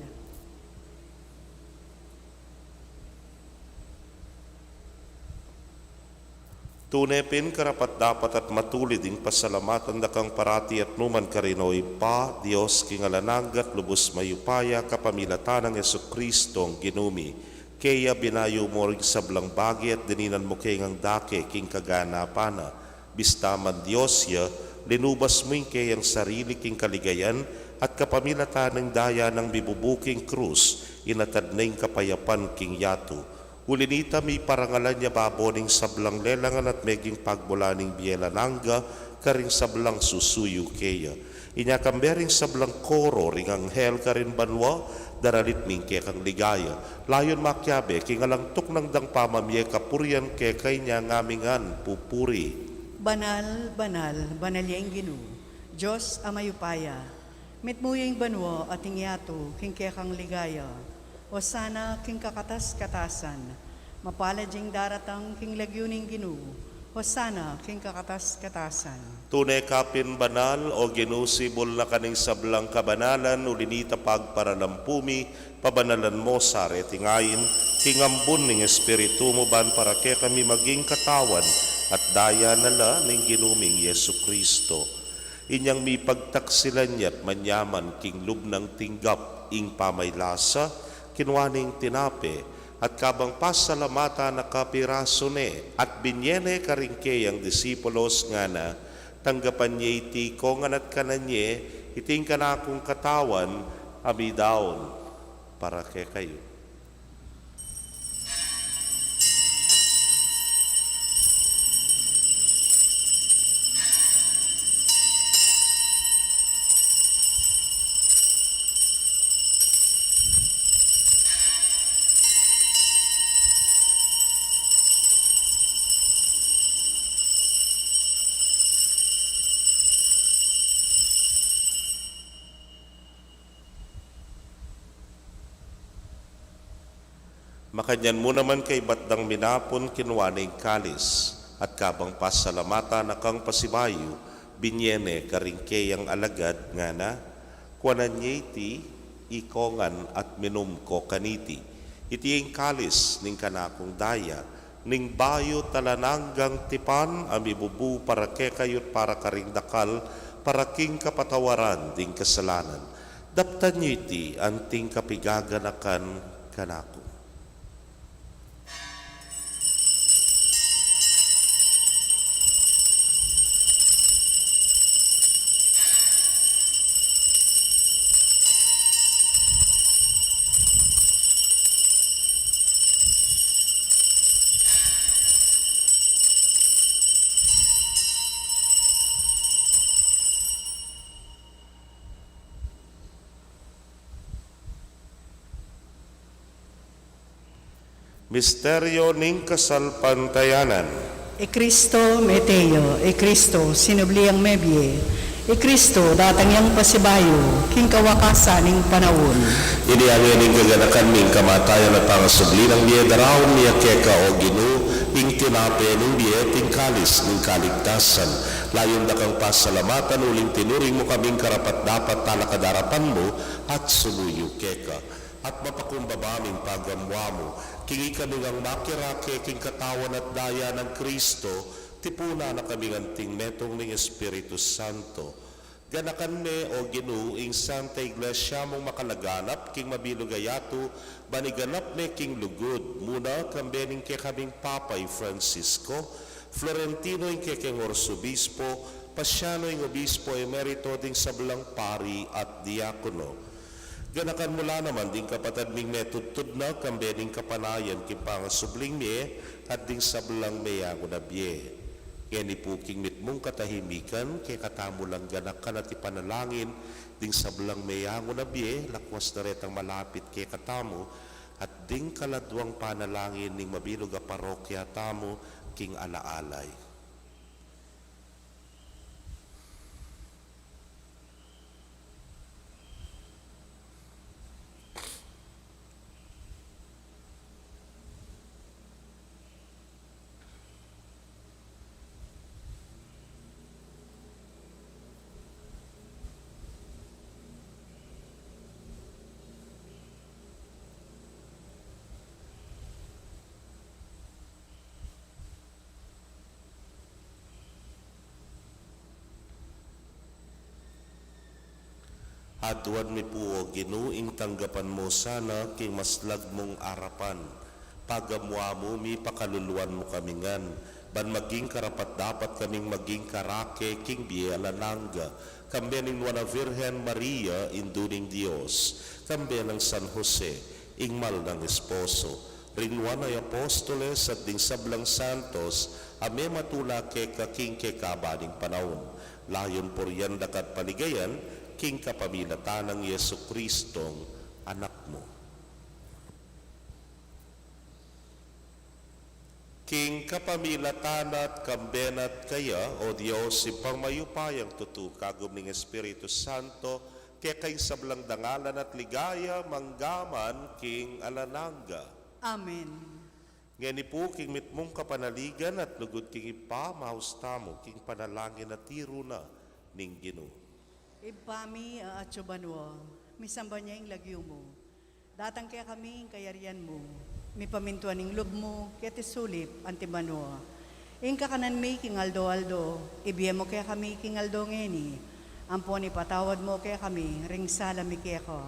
Tune pin karapat-dapat at matulid ing pasalamatan da kang parati at nukarin man, O Ibpa, Dios king alang angga at lubus mayupaya, kapamilatan nang Jesucristo a Ginu mi. Keya binayu mu ring sablang bage at dininan mu ke ngang dake king kaganapan na. Bista man Dios ya, linubas mu ing keyang sarili king kaligayan, at kapamilatan ning daya nang mibubu king krus, inatad ne ing kapayapan king yatu. Uli na nita, miparangalan ya babo ning sablang lelangan at meging pagmula ning bie alang angga karing sablang susuyu keya. Inya kambe ring sablang koro ring anghel karin banua, daralit mi ing kekang ligaya. Layun makiabe king alang tuknang dang pamamie kapurian keka, inya ngaming ngan pupuri. Banal, banal, banal ya ing Ginu, Dios a mayupaya. Mitmu ya ing banua at ing yatu king kekang ligaya. Osana king kakatas-katasan. Mapalad ya ing daratang king lagyu ning Ginu. Osana king kakatas-katasan. Tune ka pin banal, O Ginu, sibul na ka ning sablang kabanalan, uli na nita pagparalampu mi, pabanalan mu sa reting ain, king ambun ning Espiritu mu, ban para kekami maging katawan at daya na la ning Ginu ming Jesucristo. Inyang mipagtaksilan ya't manyaman king lub nang tinggap ing pamaylasa, kinua ne ing tinape, at kabang pasalamatan na, kapirasu ne, at binye ne karing keyang disipulos, ngana: Tanggapan ye iti ikongan at kanan ye, iti ing kanakung katawan a midaun para kekayu. Makanyan mu naman, kaybat dang minapun, kinua ne ing kalis, at kabang pasalamatan na kang pasibayu, binye ne karing keyang alagad, ngana: Kuanan ye iti ikongan at minum ko kaniti. Iti ing kalis ning kanakung daya, ning bayu at alang anggang tipan, a mibubu para kekayu at para karing dakal, para king kapatawaran ding kasalanan. Daptan ye iti anting kapigaganakan kanaku. Misteryo ning kasalpantayanan. I Kristo mete ya, i Kristo sinubli yang mebie, i Kristo datang yang pasibayu king kawakasan ning panaun. Inyang ing kaganakan ning kamatayan at pangasubli nang bie, daraun mi keka, O Ginu, ing tinape ning bie at ing kalis ning kaligtasan. Layun da kang pasalamatan uling tinuring mu kaming karapat-dapat talakad king arapan mu at sumuyu keka. At mapakumbaba ming pagamuan mu, king ikami ngang makirake king katawan at daya nang Kristo, tipunan na kaming anting metung ning Espiritu Santo. Ganakan me, O Ginu, ing Santa Iglesia mung makalaganap king mabilug a yatu, ban iganap me king lugud mu na, kambe ning kekaming Papa i Francisco, Florentino ing kekeng Arsobispo, Pasiano ing Obispo Emerito, ding sablang pari at diakono. Ganakan mu la naman ding kapatad ming metudtud na, kambe ning kapanayan king pangasubling mie, at ding sablang meyangu na bie. Ngeni pu king mitmung katahimikan, kekatamu lang ganakan at ipanalangin ding sablang meyangu na bie, lakwas na retang malapit kekatamu, at ding kaladwang panalangin ning mabilug a parokya tamu king ala-alay. Aduan mi pu, O Ginu, ing tanggapan mu sana king maslag mung arapan. Pagamu-amu mi, pakaluluan mu kami ngan, ban maging karapat-dapat kaming maging karake king bie alang angga, kambe ning Nuan a Virgen Maria, Indu ning Dios, kambe nang San Jose, ing mal nang esposo, ring nuan a apostoles at ding sablang santos a mematula keka king kekaban ning panaun. Layun purian daka at paligayan king kapamilatan nang Jesucristong Anak mu. King kapamilatan na at kambe na at kaya, O Dios, Ibpang mayupayang tutu, kagum ning Espiritu Santo, keka ing sablang dangalan at ligaya, mangga man king alang angga. Amen. Ngeni pu king mitmung kapanaligan at lugud king Ibpa, maus tamu king panalangin a tiru na ning Ginu. Ibpa mi, a atsu banua, misamban ya ing lagyu mu. Datang kekami ing kayarian mu, mipamintuan ing lub mu keti sulip anti banua. Ing kakanan mi king aldo-aldo, ibie mu kekami king aldo ngeni. Ampon ipatawad mu kekami ring sala mi keka,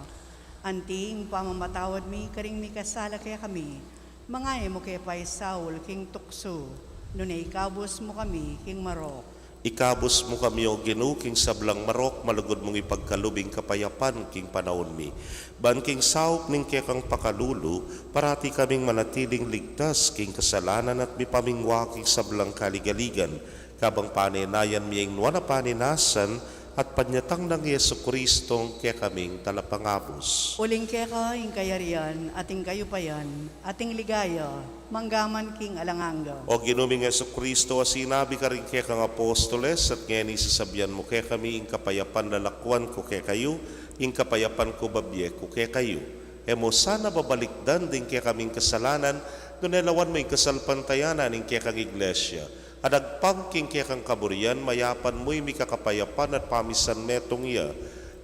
anti ing pamamatawad mi karing mikasala kekami. Manga e mu ke paisaul king tuksu, nune ikabus mu kami king marok. Ikabus mu kami, O Ginu, king sablang marok, malugud mung ipagkalub ing kapayapan king panaun mi. Ban king saup ning kekang pakalulu, parati kaming manatiling ligtas king kasalanan at mipamingwa king sablang kaligaligan, kabang panenayan mi ing nuan a panenasan at panyatang nang Jesucristong kekaming Talapangabus. Uling keka ing kayarian, at ing kayupayan, at ing ligaya, mangga man king alang angga. O Ginu ming Jesucristo, a sinabi karing kekang apostoles, at ngeni sasabian mu kekami, ing kapayapan lalakuan ku kekayu, ing kapayapan ku babie ku kekayu. E mu sana babalikdan ding kekaming kasalanan, nune lawan mu ing kasalpantayanan ning kekang Iglesia, a dagpang king kekang kaburian, mayapan mu ing mikakapayapan at pamisan metung ya,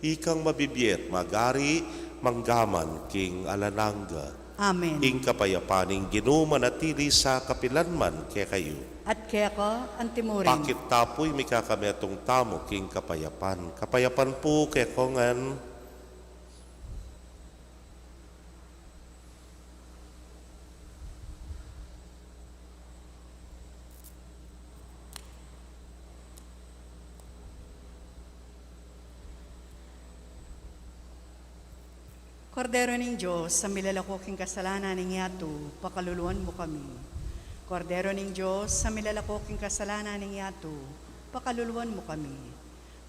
ikang mabibie at magari, mangga man king alang angga. Amen. Ing kapayapan ning Ginu manatili sa kapilan man kekayu. At keka anti murin. Pakit ta pu ing mikakametung tamu king kapayapan. Kapayapan pu kekongan. Kordero ning Dios, a milalako king kasalanan ning yatu, pakaluluan mu kami. Kordero ning Dios, a milalako king kasalanan ning yatu, pakaluluan mu kami.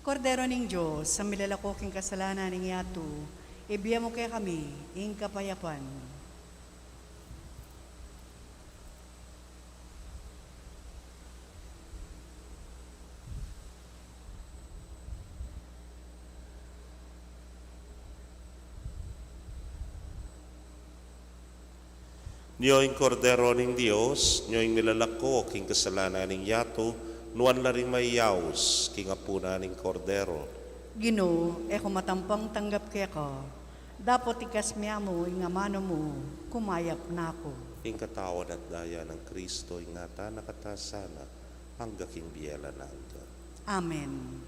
Kordero ning Dios, a milalako king kasalanan ning yatu, ibie mu kekami ing kapayapan. Nyo ing Kordero ning Dios, nyo ing milalako king kasalanan ning yatu, nuan la ring mayaus king apunan ning Kordero. Ginu, e ku matampang tanggap keka, dapot ikas me mu ing amanu mu, kumayap na ku. Ing katawan at daya nang Kristo, ingatan na kata sana, angga king bie alang angga. Amen.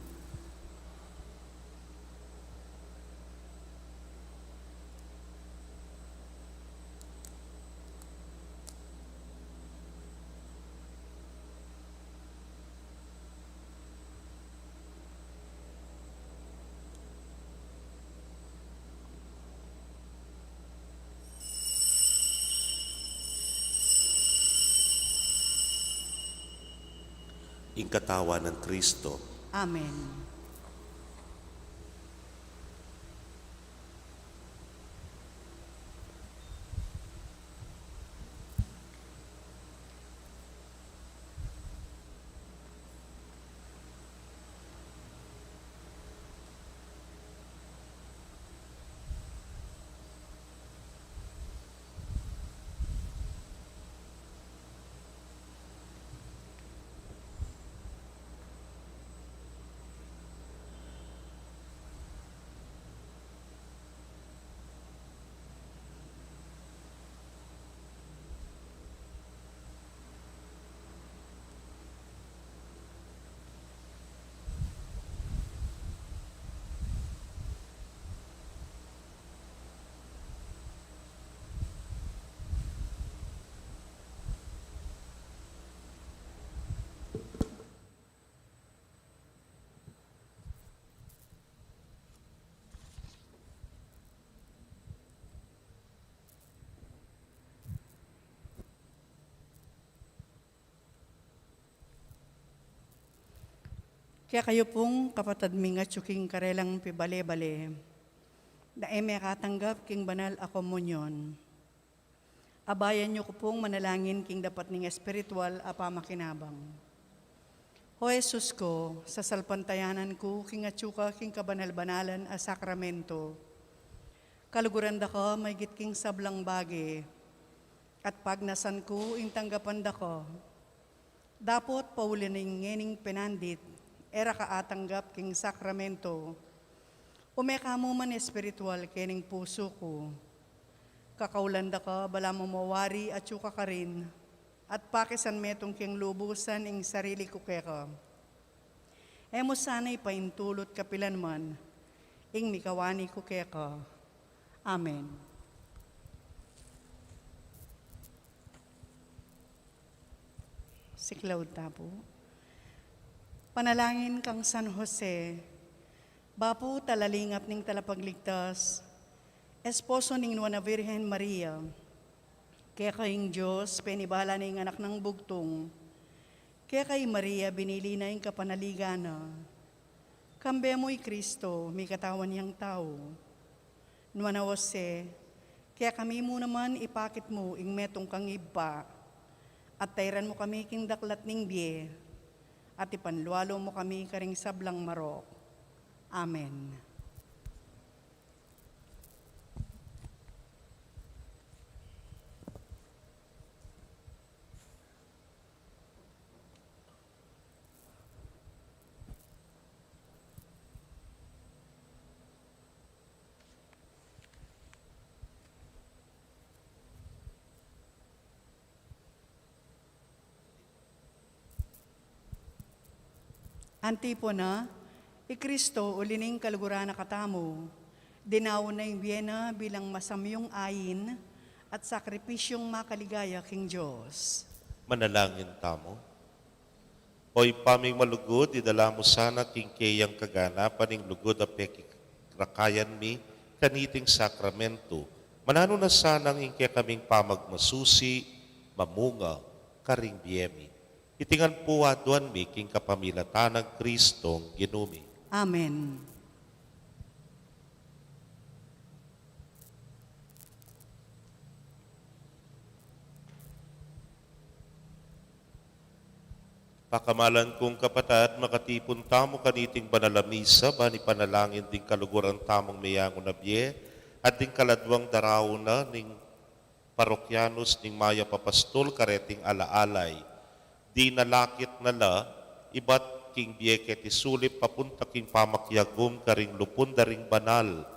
Ing katawan nang Kristo. Amen. Kekayu pung kapatad ming atyu king karelang pibale-bale, na e mekatanggap king banal a komunyon, abayan yu ku pung manalangin king dapat ning espiritual a pamakinabang. O Jesus ku, sasalpantayanan ku king atyu ka king kabanal-banalan a sakramento. Kaluguran da ka maigit king sablang bage, at pagnasan ku ing tanggapan da ka. Dapot pauli ning ngening penandit, e ra ka atanggap king sakramento. Ume ka mu man espiritual kening pusu ku. Kakaulan da ka balamu mawari atyu ka karin, at pakisan metung king lubusan ing sarili ku keka. E mu sana ipaintulut kapilan man ing mikawani ku keka. Amen. Siklaud ta pu. Panalangin kang San Jose, bapu talalingap ning Talapagligtas, esposo ning Nuan a Virgen Maria. Keka ing Dios penibala na ing Anak nang Bugtung. Keka i Maria binili na ing kapanaligan na. Kambe mu i Kristo, mikatawan yang tau. Nuan a Jose, kekami mu naman ipakit mu ing metung kang Ibpa, at tairan mu kami king daklat ning bie, at ipanlualu mu kami karing sablang marok. Amen. Antipona, i Kristo uli ning kaluguran na katamu, dinaun na ing bie na bilang masamyung ain at sakripisyung makaligaya king Dios. Manalangin tamu. O Ibpa ming malugud, idala mu sana king keyang kaganapan ing lugud a pekirakayan mi kaniting sakramento. Mananu na sanang ing kekaming pamagmasusi mamunga karing bie mi. Iti ngan pu aduan mi king kapamilatan nang Kristong Ginu mi. Amen. Pakamalan kung kapatad, makatipun tamu kaniting banal a misa, ban ipanalangin ding kaluguran tamung meyangu na bie, at ding kaladwang daraun na ning parokyanus ning mayap a pastul kareting ala-alay. Dinalakit na la ibat king bie keti sulip papunta king pamakiagum karing lupun da ring banal.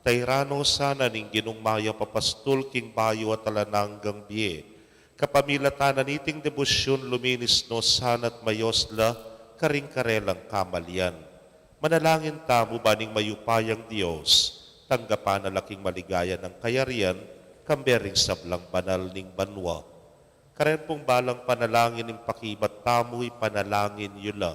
Tairan no sana ning Ginung mayap a pastul king bayu at alang anggang bie. Kapamilatan na niting debosyun, luminis no sana't mayos la karing karelang kamalian. Manalangin tamu ban ing mayupayang Dios tanggapan na la king maligaya nang kayarian, kambe ring sablang banal ning banua. Karen pung balang panalangin ing pakibat tamu, ipanalangin yu la.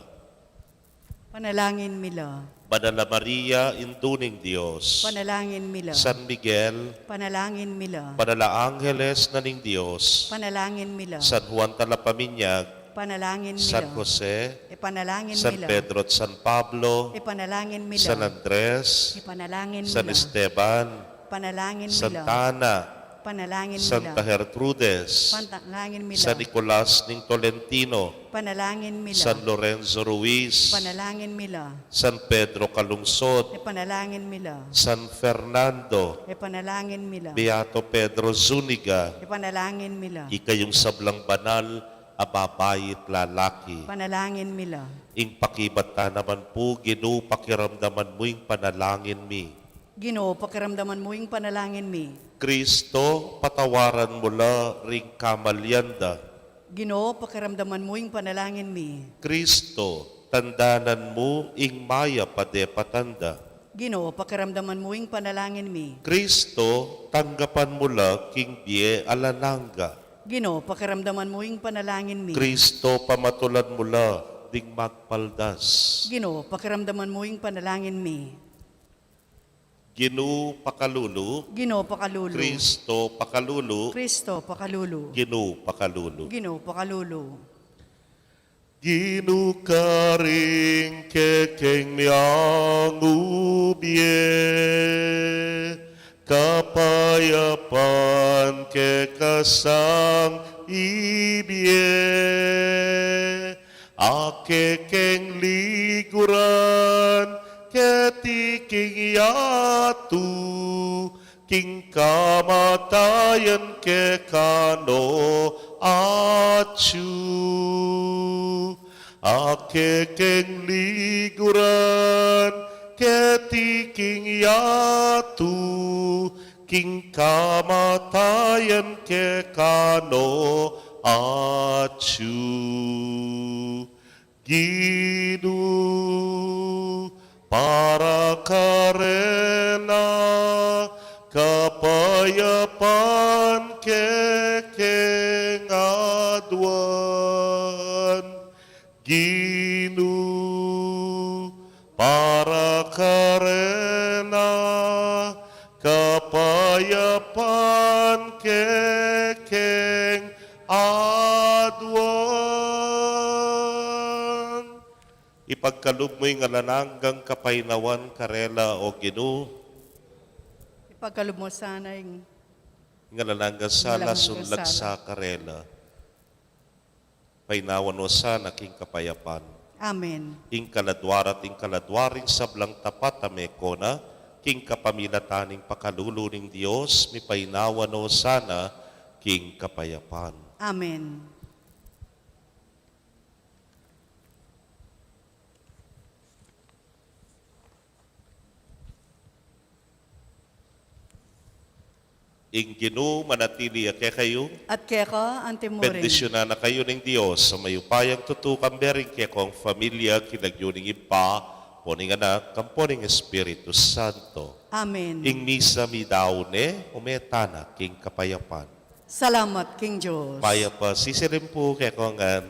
Panalangin mi la. Banal a Maria, Indu ning Dios. Panalangin mi la. San Miguel. Panalangin mi la. Banal a Angeles na ning Dios. Panalangin mi la. San Juan Talapaminyag. Panalangin mi la. San Jose. Ipanalangin mi la. San Pedro at San Pablo. Ipanalangin mi la. San Andres. Ipanalangin mi la. San Esteban. Panalangin mi la. Santa Ana. Panalangin mi la. Santa Gertrudes. Panalangin mi la. San Nicolas ning Tolentino. Panalangin mi la. San Lorenzo Ruiz. Panalangin mi la. San Pedro Calungsod. Ipanalangin mi la. San Fernando. Ipanalangin mi la. Beato Pedro Zuniga. Ipanalangin mi la. Ikayung sablang banal a babai at lalaki. Panalangin mi la. Ing pakibat ta naman pu, Ginu, pakiramdaman mu ing panalangin mi. Ginu, pakiramdaman mu ing panalangin mi. Kristo, patawaran mu la ring kamalian da. Ginu, pakiramdaman mu ing panalangin mi. Kristo, tandanan mu ing mayap a depatan da. Ginu, pakiramdaman mu ing panalangin mi. Kristo, tanggapan mu la king bie alang angga. Ginu, pakiramdaman mu ing panalangin mi. Kristo, pamatulan mu la ding magpaldas. Ginu, pakiramdaman mu ing panalangin mi. Ginu, pakalulu. Ginu, pakalulu. Kristo, pakalulu. Kristo, pakalulu. Ginu, pakalulu. Ginu, pakalulu. Ginu, karing kekeng miangubie, kapayapan keka sang ibie, a kekeng liguran keti king yatu, king kamatayan keka no atyu. A kekeng liguran keti king yatu, king kamatayan keka no atyu. Ginu, para karela, kapayapan kekeng aduan. Ginu, para karela, kapayapan kekeng aduan. Ipagkalub mu ing alang anggang kapaynawan karela, o Ginu. Ipagkalub mu sana ing ing alang anggang sala, ing alang anggang sunlag sala sa karela. Paynawan mu sana king kapayapan. Amen. Ing kaladua ra at ing kaladua ring sablang tapat a mekona, king kapamilatan ning pakalulu ning Dios, mipaynawan mu sana king kapayapan. Amen. Ing Ginu manatili ya kekayu. At keka antimurin. Bendisyunan na kayu ning Dios a mayupayang tutu, kambe ring kekong familia, king lagyu ning Ibpa, ampo ning Anak, ampo ning Espiritu Santo. Amen. Ing misa meyari ne, ume tana king kapayapan. Salamat king Dios. Mayap a sisilimpu kekongan.